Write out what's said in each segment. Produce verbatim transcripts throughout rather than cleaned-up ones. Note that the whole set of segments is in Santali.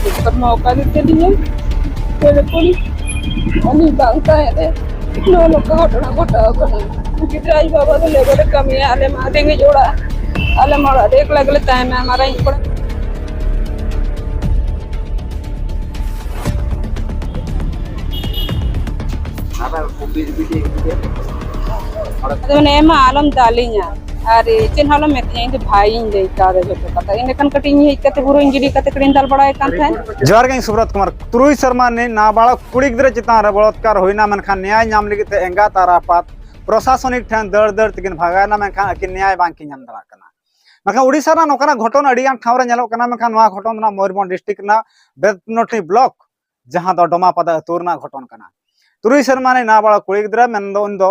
ᱡᱚᱛᱚ ᱢᱚᱠᱟ ᱜᱮ ᱛᱟᱹᱞᱤᱧᱟ᱾ ᱛᱮᱞᱮᱯᱷᱳᱱ ᱩᱱᱤ ᱵᱟᱝ ᱛᱟᱦᱮᱸ ᱨᱮ ᱱᱚᱣᱟ ᱱᱚᱝᱠᱟ ᱜᱷᱚᱴᱚᱱᱟ ᱜᱷᱚᱴᱟᱣ ᱠᱟᱱᱟ᱾ ᱜᱤᱫᱽᱨᱟᱹ ᱟᱡ ᱵᱟᱵᱟ ᱫᱚ ᱞᱮᱵᱟᱨ ᱮ ᱠᱟᱹᱢᱤᱭᱟ, ᱟᱞᱮ ᱢᱟ ᱨᱮᱸᱜᱮᱡ ᱚᱲᱟᱜ, ᱟᱞᱮ ᱢᱟ ᱚᱲᱟᱜ ᱨᱮ ᱮᱠᱞᱟ ᱜᱮᱞᱮ ᱛᱟᱦᱮᱱᱟ᱾ ᱢᱟᱨᱟᱝ ᱠᱚᱲᱟ ᱟᱫᱚ ᱢᱮᱱᱟ, "ᱮ ᱢᱟ, ᱟᱞᱚᱢ ᱫᱟᱞᱤᱧᱟ, ᱟᱨ ᱪᱮᱫ ᱦᱚᱸ ᱟᱞᱚᱢ ᱢᱮᱛᱟᱹᱧᱟ, ᱤᱧ ᱫᱚ ᱵᱷᱟᱭᱤᱧ ᱞᱟᱹᱭ ᱠᱟᱣᱫᱟ ᱡᱚᱛᱚ ᱠᱟᱛᱷᱟ᱾ ᱤᱱᱟᱹ ᱠᱷᱟᱱ ᱠᱟᱹᱴᱤᱡ ᱤᱧ ᱦᱮᱡ ᱠᱟᱛᱮ ᱯᱩᱨᱟᱹᱧ ᱜᱤᱰᱤ ᱠᱟᱛᱮ ᱠᱟᱹᱴᱤᱡ ᱤᱧ ᱫᱟᱞ ᱵᱟᱲᱟᱭ ᱠᱟᱱ ᱛᱟᱦᱮᱸᱫ᱾" ᱡᱚᱦᱟᱨ ᱜᱮ, ᱤᱧ ᱥᱩᱵᱨᱚᱛ ᱠᱩᱢᱟᱨ᱾ ᱛᱩᱨᱩᱭ ᱥᱮᱨᱢᱟ ᱨᱤᱱᱤᱡ ᱱᱟᱵᱟᱞᱚᱠ ᱠᱩᱲᱤ ᱜᱤᱫᱽᱨᱟᱹ ᱪᱮᱛᱟᱱ ᱨᱮ ᱵᱚᱞᱚᱛᱠᱟᱨ ᱦᱩᱭᱱᱟ, ᱢᱮᱱᱠᱷᱟᱱ ᱱᱮᱭᱟᱭ ᱧᱟᱢ ᱞᱟᱹᱜᱤᱫ ᱛᱮ ᱮᱸᱜᱟᱛ ᱟᱨ ᱟᱯᱟᱛ ᱯᱨᱚᱥᱟᱥᱚᱱᱤᱠ ᱴᱷᱮᱱ ᱫᱟᱹᱲ ᱫᱟᱹᱲ ᱛᱮᱠᱤᱱ ᱵᱷᱟᱜᱟᱣᱮᱱᱟ, ᱢᱮᱱᱠᱷᱟᱱ ᱟᱹᱠᱤᱱ ᱱᱮᱭᱟᱭ ᱵᱟᱝᱠᱤᱱ ᱧᱟᱢ ᱫᱟᱲᱮᱭᱟᱜ ᱠᱟᱱᱟ᱾ ᱢᱮᱱᱠᱷᱟᱱ ᱩᱰᱤᱥᱟ ᱨᱮᱱᱟᱜ ᱱᱚᱝᱠᱟᱱᱟᱜ ᱜᱷᱚᱴᱚᱱ ᱟᱹᱰᱤ ᱜᱟᱱ ᱴᱷᱟᱶ ᱨᱮ ᱧᱮᱞᱚᱜ ᱠᱟᱱᱟ, ᱢᱮᱱᱠᱷᱟᱱ ᱱᱚᱣᱟ ᱜᱷᱚᱴᱚᱱ ᱫᱚ ᱱᱟᱜ ᱢᱚᱭᱩᱨᱵᱷᱚᱸᱡᱽ ᱰᱤᱥᱴᱨᱤᱠᱴ ᱨᱮᱱᱟᱜ ᱵᱮᱛᱱᱚᱴᱤ ᱵᱞᱚᱠ, ᱡᱟᱦᱟᱸ ᱫᱚ ᱰᱚᱢᱟᱯᱟᱫᱟ ᱟᱹᱛᱩ ᱨᱮᱱᱟᱜ ᱜᱷᱚᱴᱚᱱ ᱠᱟᱱᱟ᱾ ᱛᱩᱨᱩᱭ ᱥᱮᱨᱢᱟ ᱨᱤᱱᱤᱡ ᱱᱟᱵᱟᱞᱚᱠ ᱠᱩᱲᱤ ᱜᱤᱫᱽᱨᱟᱹ ᱢᱮᱱᱫᱚ ᱩᱱᱤ ᱫᱚ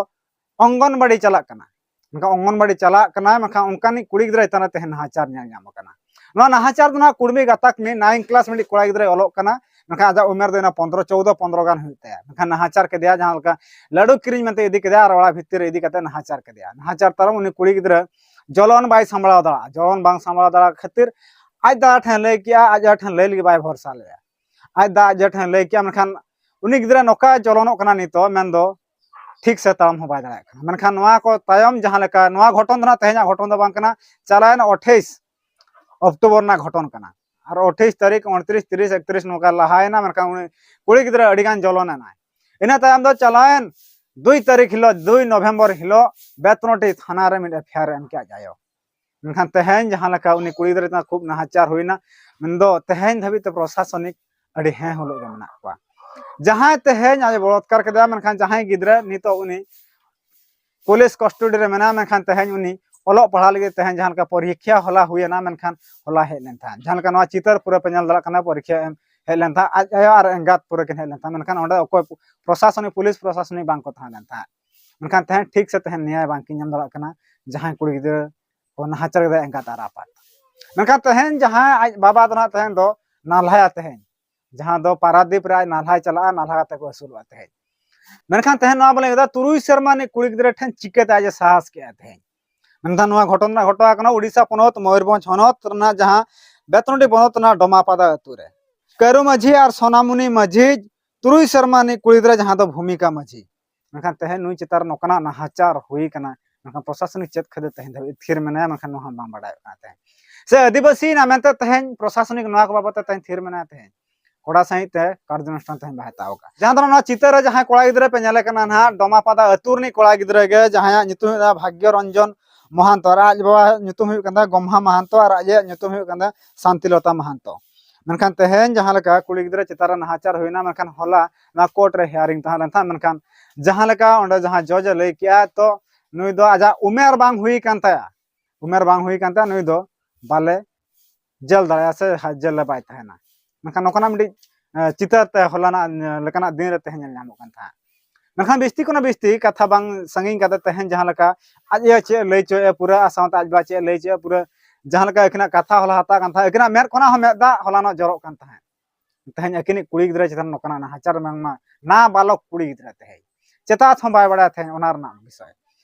ᱚᱝᱜᱚᱱᱵᱟᱲᱤ ᱪᱟᱞᱟᱜ ᱠᱟᱱᱟ᱾ ᱢᱮᱱᱠᱷᱟᱱ ᱚᱝᱜᱚᱱᱵᱟᱲᱤ ᱪᱟᱞᱟᱜ ᱠᱟᱱᱟᱭ, ᱢᱮᱱᱠᱷᱟᱱ ᱚᱱᱠᱟᱱᱤᱡ ᱠᱩᱲᱤ ᱜᱤᱫᱽᱨᱟᱹ ᱪᱮᱛᱟᱱ ᱨᱮ ᱛᱮᱦᱮᱧ ᱱᱟᱦᱟᱪᱟᱨ ᱧᱮᱞ ᱧᱟᱢ ᱟᱠᱟᱱᱟ᱾ ᱱᱚᱣᱟ ᱱᱟᱦᱟᱪᱟᱨ ᱫᱚ ᱱᱟᱦᱟᱜ ᱠᱩᱲᱢᱤ ᱜᱟᱛᱟᱠ ᱨᱤᱱᱤᱡ ᱱᱟᱭᱤᱱ ᱠᱞᱟᱥ ᱢᱤᱫᱴᱤᱡ ᱠᱚᱲᱟ ᱜᱤᱫᱽᱨᱟᱹᱭ ᱚᱞᱚᱜ ᱠᱟᱱᱟ, ᱢᱮᱱᱠᱷᱟᱱ ᱟᱡᱟᱜ ᱩᱢᱮᱨ ᱫᱚ ᱤᱱᱟᱹ ᱯᱚᱱᱫᱽᱨᱚ ᱪᱳᱣᱫᱚ ᱯᱚᱱᱫᱽᱨᱚ ᱜᱟᱱ ᱦᱩᱭᱩᱜ ᱛᱟᱭᱟ᱾ ᱢᱮᱱᱠᱷᱟᱱ ᱱᱟᱦᱟᱪᱟᱨ ᱠᱮᱫᱮᱭᱟ, ᱡᱟᱦᱟᱸ ᱞᱮᱠᱟ ᱞᱟᱹᱰᱩ ᱠᱤᱨᱤᱧ ᱢᱮᱱᱛᱮ ᱤᱫᱤ ᱠᱮᱫᱮᱭᱟ ᱟᱨ ᱚᱲᱟᱜ ᱵᱷᱤᱛᱤᱨ ᱨᱮ ᱤᱫᱤ ᱠᱟᱛᱮ ᱱᱟᱦᱟᱪᱟᱨ ᱠᱮᱫᱮᱭᱟ᱾ ᱱᱟᱦᱟᱪᱟᱨ ᱛᱟᱭᱚᱢ ᱩᱱᱤ ᱠᱩᱲᱤ ᱜᱤᱫᱽᱨᱟᱹ ᱡᱚᱞᱚᱱ ᱵᱟᱭ ᱥᱟᱢᱵᱲᱟᱣ ᱫᱟᱲᱮᱭᱟᱜᱼᱟ᱾ ᱡᱚᱞᱚᱱ ᱵᱟᱝ ᱥᱟᱢᱵᱲᱟᱣ ᱫᱟᱲᱮᱭᱟᱜ ᱠᱷᱟᱹᱛᱤᱨ ᱟᱡ ᱫᱟᱫᱟ ᱴᱷᱮᱱ ᱞᱟᱹᱭ ᱠᱮᱜᱼᱟ, ᱟᱡ ᱫᱟᱫᱟ ᱴᱷᱮᱱ ᱞᱟᱹᱭ ᱞᱟᱹᱜᱤᱫ ᱵᱟᱭ ᱵᱷᱚᱨᱥᱟ ᱞᱮᱫᱟ᱾ ᱟᱡ ᱫᱟᱫᱟ ᱟᱡ ᱴᱷᱮᱱ ᱞᱟᱹᱭ ᱠᱮᱜᱼᱟ, ᱢᱮᱱᱠᱷᱟᱱ ᱩᱱᱤ ᱜᱤᱫᱽᱨᱟᱹ ᱱᱚᱝᱠᱟ ᱡᱚᱞᱚᱱᱚᱜ ᱠᱟᱱᱟ ᱱᱤᱛᱚᱜ, ᱢᱮᱱᱫᱚ ᱴᱷᱤᱠ ᱥᱮ ᱛᱟᱲᱟᱢ ᱦᱚᱸ ᱵᱟᱭ ᱫᱟᱲᱮᱭᱟᱜ ᱠᱟᱱᱟ᱾ ᱢᱮᱱᱠᱷᱟᱱ ᱱᱚᱣᱟ ᱠᱚ ᱛᱟᱭᱚᱢ ᱡᱟᱦᱟᱸ ᱞᱮᱠᱟ, ᱱᱚᱣᱟ ᱜᱷᱚᱴᱚᱱ ᱫᱚ ᱱᱟᱜ ᱛᱮᱦᱮᱧᱟᱜ ᱜᱷᱚᱴᱚᱱ ᱫᱚ ᱵᱟᱝ ᱠᱟᱱᱟ, ᱪᱟᱞᱟᱣᱮᱱ ᱟᱴᱷᱟᱭᱤᱥ ᱚᱠᱴᱳᱵᱚᱨ ᱨᱮᱱᱟᱜ ᱜᱷᱚᱴᱚᱱ ᱠᱟᱱᱟ᱾ ᱟᱨ ᱟᱴᱷᱟᱭᱤᱥ ᱛᱟᱹᱨᱤᱠᱷ, ᱩᱱᱛᱨᱤᱥ, ᱛᱤᱨᱤᱥ, ᱮᱠᱛᱨᱤᱥ ᱱᱚᱝᱠᱟ ᱞᱟᱦᱟᱭᱮᱱᱟ, ᱢᱮᱱᱠᱷᱟᱱ ᱩᱱᱤ ᱠᱩᱲᱤ ᱜᱤᱫᱽᱨᱟᱹ ᱟᱹᱰᱤ ᱜᱟᱱ ᱡᱚᱞᱚᱱ ᱮᱱᱟᱭ᱾ ᱤᱱᱟᱹ ᱛᱟᱭᱚᱢ ᱫᱚ ᱪᱟᱞᱟᱣᱮᱱ ᱫᱩᱭ ᱛᱟᱹᱨᱤᱠᱷ ᱦᱤᱞᱳᱜ, ᱫᱩᱭ ᱱᱚᱵᱷᱮᱢᱵᱚᱨ ᱦᱤᱞᱳᱜ ᱵᱮᱛᱱᱚᱴᱤ ᱛᱷᱟᱱᱟ ᱨᱮ ᱢᱤᱫ ᱮᱯᱷ ᱟᱭ ᱟᱨ ᱮᱢ ᱠᱮᱫᱼᱟ ᱟᱡ ᱟᱭᱳ᱾ ᱢᱮᱱᱠᱷᱟᱱ ᱛᱮᱦᱮᱧ ᱡᱟᱦᱟᱸ ᱞᱮᱠᱟ ᱩᱱᱤ ᱠᱩᱲᱤ ᱜᱤᱫᱽᱨᱟᱹ ᱪᱮᱛᱟᱱ ᱠᱷᱩᱵ ᱱᱟᱦᱟᱪᱟᱨ ᱦᱩᱭᱱᱟ, ᱢᱮᱱᱫᱚ ᱛᱮᱦᱮᱧ ᱫᱷᱟᱹᱵᱤᱡ ᱛᱮ ᱯᱨᱚᱥᱟᱥᱚᱱᱤᱠ ᱟᱹᱰᱤ ᱦᱮᱸ ᱦᱩᱞᱩᱜ ᱜᱮ ᱢᱮᱱᱟᱜ ᱠᱚᱣᱟ᱾ ᱡᱟᱦᱟᱸᱭ ᱛᱮᱦᱮᱧ ᱟᱡ ᱵᱚᱞᱚᱛᱠᱟᱨ ᱠᱮᱫᱮᱭᱟ, ᱢᱮᱱᱠᱷᱟᱱ ᱡᱟᱦᱟᱸᱭ ᱜᱤᱫᱽᱨᱟᱹ ᱱᱤᱛᱚᱜ ᱩᱱᱤ ᱯᱩᱞᱤᱥ ᱠᱚᱥᱴᱚᱰᱤ ᱨᱮ ᱢᱮᱱᱟᱭᱟ, ᱢᱮᱱᱠᱷᱟᱱ ᱛᱮᱦᱮᱧ ᱩᱱᱤ ᱚᱞᱚᱜ ᱯᱟᱲᱦᱟᱜ ᱞᱟᱹᱜᱤᱫ ᱛᱮᱦᱮᱧ ᱡᱟᱦᱟᱸ ᱞᱮᱠᱟ ᱯᱚᱨᱤᱠᱠᱷᱟ ᱦᱚᱞᱟ ᱦᱩᱭᱮᱱᱟ, ᱢᱮᱱᱠᱷᱟᱱ ᱦᱚᱞᱟ ᱦᱮᱡ ᱞᱮᱱ ᱛᱟᱦᱮᱸᱫ᱾ ᱡᱟᱦᱟᱸ ᱞᱮᱠᱟ ᱱᱚᱣᱟ ᱪᱤᱛᱟᱹᱨ ᱯᱩᱨᱟᱹ ᱯᱮ ᱧᱮᱞ ᱫᱟᱲᱮᱭᱟᱜ ᱠᱟᱱᱟ, ᱯᱚᱨᱤᱠᱠᱷᱟ ᱮᱢ ᱦᱮᱡ ᱞᱮᱱ ᱛᱟᱦᱮᱸᱫ, ᱟᱡ ᱟᱭᱳ ᱟᱨ ᱮᱸᱜᱟᱛ ᱯᱩᱨᱟᱹ ᱠᱤᱱ ᱦᱮᱡ ᱞᱮᱱ ᱛᱟᱦᱮᱸᱫ, ᱢᱮᱱᱠᱷᱟᱱ ᱚᱸᱰᱮ ᱚᱠᱚᱭ ᱯᱨᱚᱥᱟᱥᱚᱱᱤᱠ, ᱯᱩᱞᱤᱥ ᱯᱨᱚᱥᱟᱥᱚᱱᱤᱠ ᱵᱟᱝ ᱠᱚ ᱛᱟᱦᱮᱸ ᱞᱮᱱ ᱛᱟᱦᱮᱸᱫ᱾ ᱢᱮᱱᱠᱷᱟᱱ ᱛᱮᱦᱮᱧ ᱴᱷᱤᱠ ᱥᱮ ᱛᱮᱦᱮᱧ ᱱᱮᱭᱟᱭ ᱵᱟᱝᱠᱤᱱ ᱧᱟᱢ ᱫᱟᱲᱮᱭᱟᱜ ᱠᱟᱱᱟ ᱡᱟᱦᱟᱸᱭ ᱠᱩᱲᱤ ᱜᱤᱫᱽᱨᱟᱹ ᱠᱚ ᱱᱟᱦᱟᱪᱟᱨ ᱠᱮᱫᱟ ᱮᱸᱜᱟᱛ ᱟᱨ ᱟᱯᱟᱛ᱾ ᱢᱮᱱᱠᱷᱟᱱ ᱛᱮᱦᱮᱧ ᱡᱟᱦᱟᱸᱭ ᱟᱡ ᱵᱟᱵᱟ ᱫᱚ ᱱᱟᱦᱟᱜ ᱛᱮᱦᱮᱧ ᱫᱚ ᱱᱟᱞᱦᱟᱭᱟ, ᱛᱮᱦᱮᱧ ᱡᱟᱦᱟᱸ ᱫᱚ ᱯᱟᱨᱟᱫᱤᱯ ᱨᱮ ᱟᱡ ᱱᱟᱞᱦᱟᱭ ᱪᱟᱞᱟᱜᱼᱟ, ᱱᱟᱞᱦᱟ ᱠᱟᱛᱮ ᱠᱚ ᱟᱹᱥᱩᱞᱚᱜᱼᱟ ᱛᱮᱦᱮᱧ᱾ ᱢᱮᱱᱠᱷᱟᱱ ᱛᱮᱦᱮᱧ ᱱᱚᱣᱟ ᱵᱚᱱ ᱞᱟᱹᱭ ᱠᱮᱫᱟ, ᱛᱩᱨᱩᱭ ᱥᱮᱨᱢᱟ ᱨᱤᱱᱤᱡ ᱠᱩᱲᱤ ᱜᱤᱫᱽᱨᱟᱹ ᱴᱷᱮᱱ ᱪᱤᱠᱟᱹᱛᱮ ᱟᱡ ᱮ ᱥᱟᱦᱟᱥ ᱠᱮᱜᱼᱟ ᱛᱮᱦᱮᱧ? ᱢᱮᱱᱠᱷᱟᱱ ᱱᱚᱣᱟ ᱜᱷᱚᱴᱚᱱᱟ ᱜᱷᱚᱴᱟᱣ ᱠᱟᱱᱟ ᱩᱰᱤᱥᱟ ᱯᱚᱱᱚᱛ ᱢᱚᱭᱩᱨᱵᱷᱚᱸᱡᱽ ᱦᱚᱱᱚᱛ ᱨᱮᱱᱟᱜ ᱡᱟᱦᱟᱸ ᱵᱮᱛᱱᱚᱰᱤ ᱵᱚᱱᱚᱛ ᱨᱮᱱᱟᱜ ᱰᱚᱢᱟᱯᱟᱫᱟ ᱟᱹᱛᱩ ᱨᱮ ᱠᱟᱹᱨᱩ ᱢᱟᱹᱡᱷᱤ ᱟᱨ ᱥᱳᱱᱟᱢᱩᱱᱤ ᱢᱟᱹᱡᱷᱤ ᱛᱩᱨᱩᱭ ᱥᱮᱨᱢᱟ ᱨᱤᱱᱤᱡ ᱠᱩᱲᱤ ᱜᱤᱫᱽᱨᱟᱹ, ᱡᱟᱦᱟᱸ ᱫᱚ ᱵᱷᱩᱢᱤᱠᱟ ᱢᱟᱹᱡᱷᱤ᱾ ᱢᱮᱱᱠᱷᱟᱱ ᱛᱮᱦᱮᱧ ᱱᱩᱭ ᱪᱮᱛᱟᱱ ᱨᱮ ᱱᱚᱝᱠᱟᱱᱟᱜ ᱱᱟᱦᱟᱪᱟᱨ ᱦᱩᱭ ᱠᱟᱱᱟ, ᱢᱮᱱᱠᱷᱟᱱ ᱯᱨᱚᱥᱟᱥᱚᱱᱤᱠ ᱪᱮᱫ ᱠᱷᱟᱹᱛᱤᱨ ᱛᱮᱦᱮᱧ ᱫᱷᱟᱹᱵᱤᱡ ᱛᱷᱤᱨ ᱢᱮᱱᱟᱭᱟ, ᱢᱮᱱᱠᱷᱟᱱ ᱱᱚᱣᱟ ᱦᱚᱸ ᱵᱟᱝ ᱵᱟᱰᱟᱭᱚᱜ ᱠᱟᱱᱟ ᱛᱮᱦᱮᱧ᱾ ᱥᱮ ᱟᱹᱫᱤᱵᱟᱹᱥᱤ ᱮᱱᱟ ᱢᱮᱱᱛᱮ ᱛᱮᱦᱮᱧ ᱯᱨᱚᱥᱟᱥᱚᱱᱤᱠ ᱱᱚᱣᱟ ᱠᱚ ᱵᱟᱵᱚᱫ ᱛᱮ ᱛᱮᱦᱮᱧ ᱛᱷᱤᱨ ᱢᱮᱱᱟᱭᱟ, ᱛᱮᱦᱮᱧ ᱠᱚᱲᱟ ᱥᱟᱺᱦᱤᱡ ᱛᱮ ᱠᱟᱨᱡᱟᱱᱩᱥᱴᱷᱟᱱ ᱛᱮᱦᱮᱧ ᱵᱟᱭ ᱦᱟᱛᱟᱣ ᱟᱠᱟᱫ᱾ ᱡᱟᱦᱟᱸ ᱫᱚ ᱱᱚᱣᱟ ᱪᱤᱛᱟᱹᱨ ᱨᱮ ᱡᱟᱦᱟᱸᱭ ᱠᱚᱲᱟ ᱜᱤᱫᱽᱨᱟᱹ ᱯᱮ ᱧᱮᱞᱮ ᱠᱟᱱᱟ ᱱᱟᱦᱟᱜ, ᱰᱚᱢᱟᱯᱟᱫᱟ ᱟᱹᱛᱩ ᱨᱤᱱᱤᱡ ᱠᱚᱲᱟ ᱜᱤᱫᱽᱨᱟᱹ ᱜᱮ, ᱡᱟᱦᱟᱸᱭᱟᱜ ᱧᱩᱛᱩᱢ ᱦᱩᱭᱩᱜ ᱠᱟᱱᱟ ᱵᱷᱟᱜᱽᱭᱚ ᱨᱚᱧᱡᱚᱱ ᱢᱚᱦᱟᱱᱛᱚ, ᱟᱨ ᱟᱡ ᱵᱟᱵᱟ ᱧᱩᱛᱩᱢ ᱦᱩᱭᱩᱜ ᱠᱟᱱ ᱛᱟᱭᱟ ᱜᱚᱢᱦᱟ ᱢᱟᱦᱟᱱᱛᱚ, ᱟᱨ ᱟᱡᱟᱜ ᱧᱩᱛᱩᱢ ᱦᱩᱭᱩᱜ ᱠᱟᱱ ᱛᱟᱭᱟ ᱥᱟᱱᱛᱤᱞᱚᱛᱟ ᱢᱟᱦᱟᱱᱛᱚ᱾ ᱢᱮᱱᱠᱷᱟᱱ ᱛᱮᱦᱮᱧ ᱡᱟᱦᱟᱸ ᱞᱮᱠᱟ ᱠᱩᱲᱤ ᱜᱤᱫᱽᱨᱟᱹ ᱪᱮᱛᱟᱱ ᱨᱮ ᱱᱟᱦᱟᱪᱟᱨ ᱦᱩᱭᱱᱟ, ᱢᱮᱱᱠᱷᱟᱱ ᱦᱚᱞᱟ ᱱᱚᱣᱟ ᱠᱳᱨᱴ ᱨᱮ ᱦᱤᱭᱟᱨᱤᱝ ᱛᱟᱦᱮᱸ ᱞᱮᱱ ᱛᱟᱦᱮᱸᱫ, ᱢᱮᱱᱠᱷᱟᱱ ᱡᱟᱦᱟᱸ ᱞᱮᱠᱟ ᱚᱸᱰᱮ ᱡᱟᱦᱟᱸ ᱡᱚᱡᱽ ᱮ ᱞᱟᱹᱭ ᱠᱮᱜᱼᱟ, ᱛᱚ ᱱᱩᱭ ᱫᱚ ᱟᱡᱟᱜ ᱩᱢᱮᱨ ᱵᱟᱝ ᱦᱩᱭ ᱠᱟᱱ ᱛᱟᱭᱟ, ᱩᱢᱮᱨ ᱵᱟᱝ ᱦᱩᱭ ᱠᱟᱱ ᱛᱟᱭᱟ, ᱱᱩᱭ ᱫᱚ ᱵᱟᱞᱮ ᱡᱮᱞ ᱫᱟᱲᱮᱭᱟᱜᱼᱟ ᱥᱮ ᱦᱟ-, ᱡᱮᱞ ᱨᱮ ᱵᱟᱭ ᱛᱟᱦᱮᱱᱟ᱾ ᱢᱮᱱᱠᱷᱟᱱ ᱱᱚᱝᱠᱟᱱᱟᱜ ᱢᱤᱫᱴᱤᱡ, ᱮ, ᱪᱤᱛᱟᱹᱨ ᱛᱮ ᱦᱚᱞᱟᱱᱟᱜ, ᱮ, ᱞᱮᱠᱟᱱᱟᱜ ᱫᱤᱱ ᱨᱮ ᱛᱮᱦᱮᱧ ᱧᱮᱞ ᱧᱟᱢᱚᱜ ᱠᱟᱱ ᱛᱟᱦᱮᱸᱫ᱾ ᱢᱮᱱᱠᱷᱟᱱ ᱵᱤᱥᱛᱤ ᱠᱷᱚᱱᱟᱜ ᱵᱤᱥᱛᱤ ᱠᱟᱛᱷᱟ ᱵᱟᱝ ᱥᱟᱺᱜᱤᱧ ᱠᱟᱛᱮ ᱛᱮᱦᱮᱧ ᱡᱟᱦᱟᱸ ᱞᱮᱠᱟ ᱟᱡ ᱟᱭᱳ ᱪᱮᱫ ᱮ ᱞᱟᱹᱭ ᱦᱚᱪᱚᱭᱮᱫᱼᱟ ᱯᱩᱨᱟᱹ, ᱟᱨ ᱥᱟᱶᱛᱮ ᱟᱡ ᱵᱟᱵᱟ ᱪᱮᱫ ᱮ ᱞᱟᱹᱭ ᱦᱚᱪᱚᱭᱮᱫᱼᱟ ᱯᱩᱨᱟᱹ, ᱡᱟᱦᱟᱸ ᱞᱮᱠᱟ ᱟᱹᱠᱤᱱᱟᱜ ᱠᱟᱛᱷᱟ ᱦᱚᱞᱟ ᱦᱟᱛᱟᱣ ᱠᱟᱱ ᱛᱟᱦᱮᱸᱫ, ᱟᱹᱠᱤᱱᱟᱜ ᱢᱮᱫ ᱠᱷᱚᱱᱟᱜ ᱦᱚᱸ ᱢᱮᱫ ᱫᱟᱜ ᱦᱚᱞᱟᱱᱚᱜ ᱡᱚᱨᱚᱜ ᱠᱟᱱ ᱛᱟᱦᱮᱸᱫ᱾ ᱛᱮᱦᱮᱧ ᱟᱹᱠᱤᱱᱤᱡ ᱠᱩᱲᱤ ᱜᱤᱫᱽᱨᱟᱹ ᱪᱮᱛᱟᱱ ᱱᱚᱝᱠᱟᱱᱟᱜ ᱱᱟᱦᱟᱪᱟᱨ ᱵᱟᱝᱢᱟ ᱱᱟᱵᱟᱞᱚᱠ ᱠᱩᱲᱤ ᱜᱤᱫᱽᱨᱟᱹ ᱛᱮᱦᱮᱧ ᱪᱮᱛᱟᱛ ᱦᱚᱸ ᱵᱟᱭ ᱵᱟᱲᱟᱭᱟ ᱛᱮᱦᱮᱧ ᱚᱱᱟ ᱨᱮᱱᱟᱜ ᱵᱤᱥᱚᱭ᱾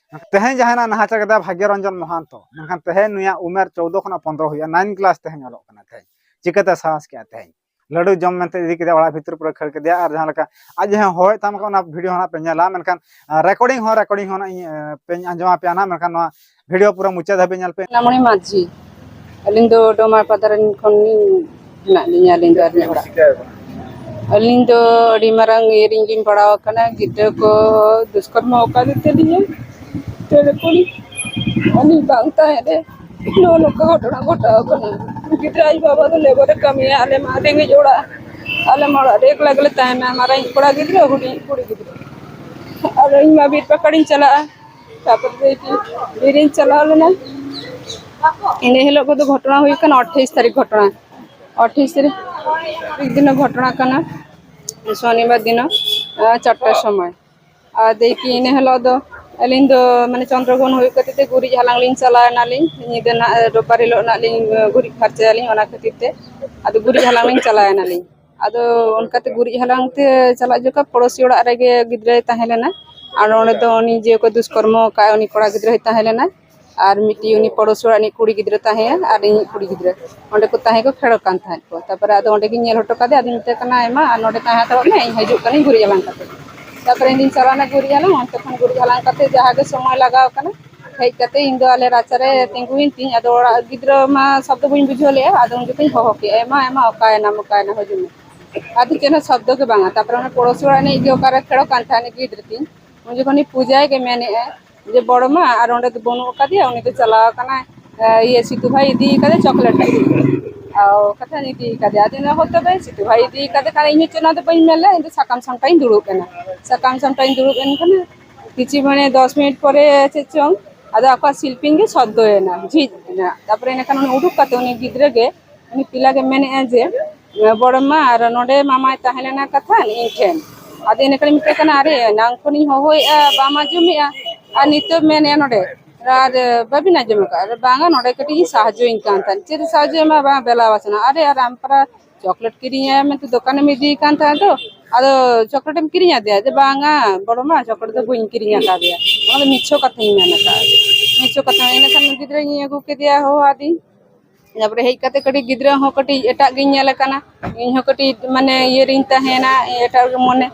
ᱛᱮᱦᱮᱧ ᱡᱟᱦᱟᱸᱭ ᱱᱟᱦᱟᱪᱟᱨ ᱠᱮᱫᱟ ᱵᱷᱟᱜᱽᱭᱚ ᱨᱚᱧᱡᱚᱱ ᱢᱚᱦᱟᱱᱛᱚ, ᱢᱮᱱᱠᱷᱟᱱ ᱛᱮᱦᱮᱧ ᱱᱩᱭᱟᱜ ᱩᱢᱮᱨ ᱪᱳᱫᱽᱫᱳ ᱠᱷᱚᱱᱟᱜ ᱯᱚᱱᱫᱽᱨᱚ ᱦᱩᱭᱩᱜᱼᱟ, ᱱᱟᱭᱤᱱ ᱠᱞᱟᱥ ᱛᱮᱦᱮᱧ ᱚᱞᱚᱜ ᱠᱟᱱᱟ᱾ ᱛᱮᱦᱮᱧ ᱪᱤᱠᱟᱹᱛᱮ ᱥᱟᱦᱟᱥ ᱠᱮᱜᱼᱟ? ᱛᱮᱦᱮᱧ ᱞᱟᱹᱰᱩ ᱡᱚᱢ ᱢᱮᱱᱛᱮ ᱤᱫᱤ ᱠᱮᱫᱮᱭᱟ, ᱚᱲᱟᱜ ᱵᱷᱤᱛᱤᱨ ᱯᱩᱨᱟᱹ ᱠᱷᱟᱹᱲ ᱠᱮᱫᱮᱭᱟ᱾ ᱟᱨ ᱡᱟᱦᱟᱸ ᱞᱮᱠᱟ ᱟᱡ ᱦᱚᱸ ᱦᱚᱦᱚᱭᱮᱫ ᱛᱟᱢ ᱠᱷᱟᱱ ᱚᱱᱟ ᱵᱷᱤᱰᱤᱭᱳ ᱦᱚᱸ ᱱᱟᱜ ᱯᱮ ᱧᱮᱞᱟ, ᱢᱮᱱᱠᱷᱟᱱ ᱨᱮᱠᱚᱨᱰᱤᱝ ᱦᱚᱸ, ᱨᱮᱠᱚᱨᱰᱤᱝ ᱦᱚᱸ ᱱᱟᱜ ᱤᱧ, ᱮ, ᱯᱮᱧ ᱟᱸᱡᱚᱢ ᱟᱯᱮᱭᱟ ᱱᱟᱜ, ᱢᱮᱱᱠᱷᱟᱱ ᱱᱚᱣᱟ ᱵᱷᱤᱰᱤᱭᱳ ᱯᱩᱨᱟᱹ ᱢᱩᱪᱟᱹᱫ ᱫᱷᱟᱹᱵᱤᱡ ᱧᱮᱞ ᱯᱮ᱾ ᱥᱳᱱᱟᱢᱩᱱᱤ ᱢᱟᱹᱡᱷᱤ, ᱟᱹᱞᱤᱧ ᱫᱚ ᱰᱚᱢᱟᱨ ᱯᱟᱛᱟ ᱨᱮᱱ ᱠᱷᱚᱱ ᱞᱤᱧ ᱦᱮᱱᱟᱜ ᱞᱤᱧᱟ, ᱟᱹᱞᱤᱧ ᱫᱚ ᱟᱹᱞᱤᱧᱟᱜ ᱚᱲᱟᱜ᱾ ᱟᱹᱞᱤᱧ ᱫᱚ ᱟᱹᱰᱤ ᱢᱟᱨᱟᱝ ᱤᱭᱟᱹ ᱨᱮᱞᱤᱧ ᱯᱟᱲᱟᱣ ᱟᱠᱟᱱᱟ, ᱜᱤᱫᱽᱨᱟᱹ ᱠᱚ ᱫᱩᱥᱠᱚᱨᱢᱚ ᱟᱠᱟᱫ ᱛᱟᱹᱞᱤᱧᱟ, ᱜᱤᱫᱽᱨᱟᱹ ᱠᱚ ᱩᱱᱤ ᱵᱟᱝ ᱛᱟᱦᱮᱸ ᱨᱮ ᱱᱚᱜᱼᱚ ᱱᱚᱝᱠᱟ ᱜᱷᱚᱴᱚᱱᱟ ᱜᱷᱚᱴᱟᱣ ᱟᱠᱟᱱᱟ᱾ ᱜᱤᱫᱽᱨᱟᱹ ᱟᱡ ᱵᱟᱵᱟ ᱫᱚ ᱞᱮᱵᱟᱨ ᱮ ᱠᱟᱹᱢᱤᱭᱟ, ᱟᱞᱮ ᱢᱟ ᱨᱮᱸᱜᱮᱡ ᱚᱲᱟᱜ, ᱟᱞᱮ ᱢᱟ ᱚᱲᱟᱜ ᱨᱮ ᱮᱠᱞᱟ ᱜᱮᱞᱮ ᱛᱟᱦᱮᱱᱟ, ᱢᱟᱨᱟᱝ ᱠᱚᱲᱟ ᱜᱤᱫᱽᱨᱟᱹ, ᱦᱩᱰᱤᱧ ᱠᱩᱲᱤ ᱜᱤᱫᱽᱨᱟᱹ᱾ ᱟᱨ ᱤᱧ ᱢᱟ ᱵᱤᱨ ᱯᱟᱠᱟᱲᱤᱧ ᱪᱟᱞᱟᱜᱼᱟ, ᱛᱟᱨᱯᱚᱨᱮ ᱫᱚ ᱵᱤᱨᱤᱧ ᱪᱟᱞᱟᱣ ᱞᱮᱱᱟ᱾ ᱤᱱᱟᱹ ᱦᱤᱞᱳᱜ ᱠᱚᱫᱚ ᱜᱷᱚᱴᱚᱱᱟ ᱦᱩᱭ ᱠᱟᱱᱟ ᱟᱴᱷᱟᱭᱤᱥ ᱛᱟᱹᱨᱤᱠᱷ ᱜᱷᱚᱴᱚᱱᱟ, ᱟᱴᱷᱟᱭᱤᱥ ᱛᱟᱹᱨᱤᱠᱷ ᱫᱤᱱ ᱜᱷᱚᱴᱚᱱᱟ ᱠᱟᱱᱟ, ᱥᱚᱱᱤᱵᱟᱨ ᱫᱤᱱ, ᱟᱨ ᱪᱟᱨᱴᱟᱨ ᱥᱚᱢᱚᱭ᱾ ᱟᱨ ᱫᱮᱭᱠᱤ ᱤᱱᱟᱹ ᱦᱤᱞᱳᱜ ᱫᱚ ᱟᱹᱞᱤᱧ ᱫᱚ ᱢᱟᱱᱮ ᱪᱚᱱᱫᱨᱚᱜᱨᱚᱦᱚᱱ ᱦᱩᱭᱩᱜ ᱠᱷᱟᱹᱛᱤᱨ ᱛᱮ ᱜᱩᱨᱤᱡ ᱦᱟᱞᱟᱝ ᱞᱤᱧ ᱪᱟᱞᱟᱣ ᱮᱱᱟᱞᱤᱧ, ᱧᱤᱫᱟᱹ ᱱᱟᱜ ᱨᱳᱵᱵᱟᱨ ᱦᱤᱞᱳᱜ ᱱᱟᱜ ᱞᱤᱧ ᱜᱩᱨᱤᱡ ᱯᱷᱟᱨᱪᱟᱭᱟᱞᱤᱧ, ᱚᱱᱟ ᱠᱷᱟᱹᱛᱤᱨ ᱛᱮ ᱟᱫᱚ ᱜᱩᱨᱤᱡ ᱦᱟᱞᱟᱝ ᱞᱤᱧ ᱪᱟᱞᱟᱣ ᱮᱱᱟᱞᱤᱧ᱾ ᱟᱫᱚ ᱚᱱᱠᱟᱛᱮ ᱜᱩᱨᱤᱡ ᱦᱟᱞᱟᱝ ᱛᱮ ᱪᱟᱞᱟᱜ ᱡᱚᱠᱷᱚᱱ ᱯᱚᱲᱚᱥᱤ ᱚᱲᱟᱜ ᱨᱮᱜᱮ ᱜᱤᱫᱽᱨᱟᱹᱭ ᱛᱟᱦᱮᱸ ᱞᱮᱱᱟ, ᱟᱨ ᱚᱸᱰᱮ ᱫᱚ ᱩᱱᱤ ᱡᱮ ᱠᱚ ᱫᱩᱥᱠᱚᱨᱢᱚ ᱟᱠᱟᱫ ᱩᱱᱤ ᱠᱚᱲᱟ ᱜᱤᱫᱽᱨᱟᱹᱭ ᱛᱟᱦᱮᱸ ᱞᱮᱱᱟ᱾ ᱟᱨ ᱢᱤᱫᱴᱤᱡ ᱩᱱᱤ ᱯᱚᱲᱚᱥ ᱚᱲᱟᱜ ᱨᱤᱱᱤᱡ ᱠᱩᱲᱤ ᱜᱤᱫᱽᱨᱟᱹ ᱛᱟᱦᱮᱸᱭᱟ ᱟᱨ ᱤᱧᱤᱡ ᱠᱩᱲᱤ ᱜᱤᱫᱽᱨᱟᱹ᱾ ᱚᱸᱰᱮ ᱠᱚ ᱛᱟᱦᱮᱸ ᱠᱚ ᱠᱷᱮᱞᱚᱜ ᱠᱟᱱ ᱛᱟᱦᱮᱸᱫ ᱠᱚ᱾ ᱛᱟᱨᱯᱚᱨᱮ ᱟᱫᱚ ᱚᱸᱰᱮ ᱜᱤᱧ ᱧᱮᱞ ᱦᱚᱴᱚ ᱠᱟᱫᱮᱭᱟ, ᱟᱫᱚᱧ ᱢᱮᱛᱟᱭ ᱠᱟᱱᱟ, "ᱮ ᱢᱟ, ᱟᱨ ᱱᱚᱸᱰᱮ ᱛᱟᱦᱮᱸ ᱦᱟᱛᱟᱲᱚᱜ ᱢᱮ, ᱤᱧ ᱦᱤᱡᱩᱜ ᱠᱟᱹᱱᱟᱹᱧ ᱜᱩᱨᱤᱡ ᱦᱟᱞᱟᱝ ᱠᱟᱛᱮ᱾" ᱛᱟᱨᱯᱚᱨᱮ ᱤᱧ ᱫᱩᱧ ᱪᱟᱞᱟᱣᱱᱟ ᱜᱩᱨᱤᱡ ᱦᱟᱞᱟᱝ, ᱚᱱᱛᱮ ᱠᱷᱚᱱ ᱜᱩᱨᱤᱡ ᱦᱟᱞᱟᱝ ᱠᱟᱛᱮ ᱡᱟᱦᱟᱸ ᱜᱮ ᱥᱚᱢᱚᱭ ᱞᱟᱜᱟᱣ ᱠᱟᱱᱟ, ᱦᱮᱡ ᱠᱟᱛᱮ ᱤᱧ ᱫᱚ ᱟᱞᱮ ᱨᱟᱪᱟᱨᱮ ᱛᱤᱸᱜᱩᱭᱮᱱ ᱛᱤᱧ, ᱟᱫᱚ ᱚᱲᱟᱜ ᱜᱤᱫᱽᱨᱟᱹ ᱢᱟ ᱥᱚᱵᱫᱚ ᱵᱟᱹᱧ ᱵᱩᱡᱷᱟᱹᱣ ᱞᱮᱜᱼᱟ, ᱟᱫᱚ ᱩᱱ ᱡᱚᱠᱷᱚᱱ ᱤᱧ ᱦᱚᱦᱚ ᱠᱮᱜᱼᱟ, "ᱮ ᱢᱟ, ᱮ ᱢᱟ, ᱚᱠᱟᱭᱮᱱᱟᱢ, ᱚᱠᱟᱭᱮᱱᱟᱢ, ᱦᱤᱡᱩᱜ ᱢᱮ?" ᱟᱫᱚ ᱪᱮᱫ ᱦᱚᱸ ᱥᱚᱵᱫᱚ ᱜᱮ ᱵᱟᱝᱟ᱾ ᱛᱟᱨᱯᱚᱨᱮ ᱚᱱᱟ ᱯᱚᱲᱚᱥ ᱚᱲᱟᱜ ᱨᱤᱱᱤᱡ ᱜᱮ ᱚᱠᱟᱨᱮ ᱠᱷᱮᱞᱚᱜ ᱠᱟᱱ ᱛᱟᱦᱮᱸᱫ ᱜᱤᱫᱽᱨᱟᱹ ᱛᱤᱧ, ᱩᱱ ᱡᱚᱠᱷᱚᱱ ᱩᱱᱤ ᱯᱩᱡᱟᱭ ᱜᱮ ᱢᱮᱱᱮᱜᱼᱟ ᱡᱮ, "ᱵᱚᱲᱚ ᱢᱟ, ᱟᱨ ᱚᱸᱰᱮ ᱫᱚ ᱵᱟᱹᱱᱩᱜ ᱟᱠᱟᱫᱮᱭᱟ, ᱩᱱᱤ ᱫᱚ ᱪᱟᱞᱟᱣ ᱟᱠᱟᱱᱟᱭ, ᱮ, ᱤᱭᱟᱹ, ᱥᱤᱛᱩ ᱵᱷᱟᱭ ᱤᱫᱤ ᱠᱟᱫᱮ ᱪᱚᱠᱞᱮᱴ ᱠᱤᱨᱤᱧ᱾ ᱚ, ᱠᱟᱛᱷᱟ ᱤᱫᱤ ᱠᱟᱫᱮᱭᱟ, ᱟᱫᱚ ᱤᱧ ᱞᱟᱹᱭᱟ, ᱦᱳᱭ ᱛᱚᱵᱮ, ᱥᱤᱛᱩ ᱵᱷᱟᱭ ᱤᱫᱤ ᱠᱟᱫᱮ ᱠᱷᱟᱱ ᱤᱧ ᱦᱚᱸ ᱪᱮᱫ ᱚᱱᱟ ᱫᱚ ᱵᱟᱹᱧ ᱢᱮᱱ ᱞᱮᱫ, ᱤᱧ ᱫᱚ ᱥᱟᱠᱟᱢ ᱥᱟᱢᱴᱟᱣ ᱤᱧ ᱫᱩᱲᱩᱵ ᱮᱱᱟ, ᱥᱟᱠᱟᱢ ᱥᱟᱢᱴᱟᱣ ᱤᱧ ᱫᱩᱲᱩᱵ ᱮᱱ ᱠᱷᱟᱱ ᱠᱤᱪᱷᱩ, ᱢᱟᱱᱮ, ᱫᱚᱥ ᱢᱤᱱᱤᱴ ᱯᱚᱨᱮ ᱪᱮᱫ ᱪᱚᱝ, ᱟᱫᱚ ᱟᱠᱚᱣᱟᱜ ᱥᱤᱞᱯᱤᱧ ᱜᱮ ᱥᱚᱵᱫᱚᱭᱮᱱᱟ, ᱡᱷᱤᱡ ᱮᱱᱟ᱾ ᱛᱟᱨᱯᱚᱨᱮ ᱤᱱᱟᱹ ᱠᱷᱟᱱ ᱩᱱᱤ ᱩᱰᱩᱠ ᱠᱟᱛᱮ ᱩᱱᱤ ᱜᱤᱫᱽᱨᱟᱹ ᱜᱮ, ᱩᱱᱤ ᱯᱤᱞᱟ ᱜᱮ ᱢᱮᱱᱮᱜᱼᱟ ᱡᱮ, "ᱵᱚᱲᱚ ᱢᱟ, ᱟᱨ ᱱᱚᱰᱮ ᱢᱟᱢᱟᱭ ᱛᱟᱦᱮᱸ ᱞᱮᱱᱟ ᱠᱟᱛᱷᱟ ᱤᱧ ᱴᱷᱮᱱ, ᱟᱫᱚ ᱤᱱᱟᱹ ᱠᱷᱟᱱᱤᱧ ᱢᱮᱛᱟᱭ ᱠᱟᱱᱟ, 'ᱟᱨᱮ, ᱮᱱᱟᱝ ᱠᱷᱚᱱᱤᱧ ᱦᱚᱦᱚᱭᱮᱜᱼᱟ, ᱵᱟᱢ ᱟᱸᱡᱚᱢᱮᱜᱼᱟ, ᱟᱨ ᱱᱤᱛᱚᱜ ᱢᱮᱱᱮᱜᱼᱟ ᱱᱚᱰᱮ, ᱟᱨ ᱵᱟᱵᱤᱱ ᱟᱸᱡᱚᱢ ᱟᱠᱟᱫᱼᱟ?'" "ᱟᱨᱮ ᱵᱟᱝᱟ, ᱱᱚᱰᱮ ᱠᱟᱹᱴᱤᱡ ᱤᱧ ᱥᱟᱦᱟᱡᱽᱡᱚᱧ ᱠᱟᱱ ᱛᱟᱦᱮᱸᱫ᱾" "ᱪᱮᱫ ᱮ ᱥᱟᱦᱟᱡᱽᱡᱚ ᱮᱢᱟ?" "ᱵᱟᱝ, ᱵᱮᱞᱟ ᱵᱟᱥᱱᱟ᱾" "ᱟᱨᱮ, ᱟᱨ ᱟᱢ ᱯᱟᱨᱟ ᱪᱚᱠᱞᱮᱴ ᱠᱤᱨᱤᱧᱟᱭ ᱢᱮᱱᱛᱮ ᱫᱚᱠᱟᱱᱮᱢ ᱤᱫᱤᱭᱮ ᱠᱟᱱ ᱛᱟᱦᱮᱸᱫ ᱫᱚ, ᱟᱫᱚ ᱪᱚᱠᱞᱮᱴ ᱮᱢ ᱠᱤᱨᱤᱧ ᱟᱫᱮᱭᱟ?" "ᱡᱮ ᱵᱟᱝᱟ ᱵᱚᱲᱚ ᱢᱟ, ᱪᱚᱠᱞᱮᱴ ᱫᱚ ᱵᱟᱹᱧ ᱠᱤᱨᱤᱧ ᱟᱠᱟᱫᱮᱭᱟ, ᱚᱱᱟ ᱫᱚ ᱢᱤᱪᱷᱟᱹ ᱠᱟᱛᱷᱟᱧ ᱢᱮᱱ ᱟᱠᱟᱫᱼᱟ, ᱢᱤᱪᱷᱟᱹ ᱠᱟᱛᱷᱟ᱾" ᱤᱱᱟᱹ ᱠᱷᱟᱱ ᱜᱤᱫᱽᱨᱟᱹᱧ ᱟᱹᱜᱩ ᱠᱮᱫᱮᱭᱟ, ᱦᱚᱦᱚ ᱟᱫᱮᱭᱟᱹᱧ᱾ ᱛᱟᱨᱯᱚᱨᱮ ᱦᱮᱡ ᱠᱟᱛᱮ ᱠᱟᱹᱴᱤᱡ ᱜᱤᱫᱽᱨᱟᱹ ᱦᱚᱸ ᱠᱟᱹᱴᱤᱡ ᱮᱴᱟᱜ ᱜᱤᱧ ᱧᱮᱞᱮ ᱠᱟᱱᱟ, ᱤᱧ ᱦᱚᱸ ᱠᱟᱹᱴᱤᱡ, ᱢᱟᱱᱮ, ᱤᱭᱟᱹ ᱨᱤᱧ ᱛᱟᱦᱮᱱᱟ, ᱮᱴᱟᱜ ᱜᱮ ᱢᱚᱱᱮ᱾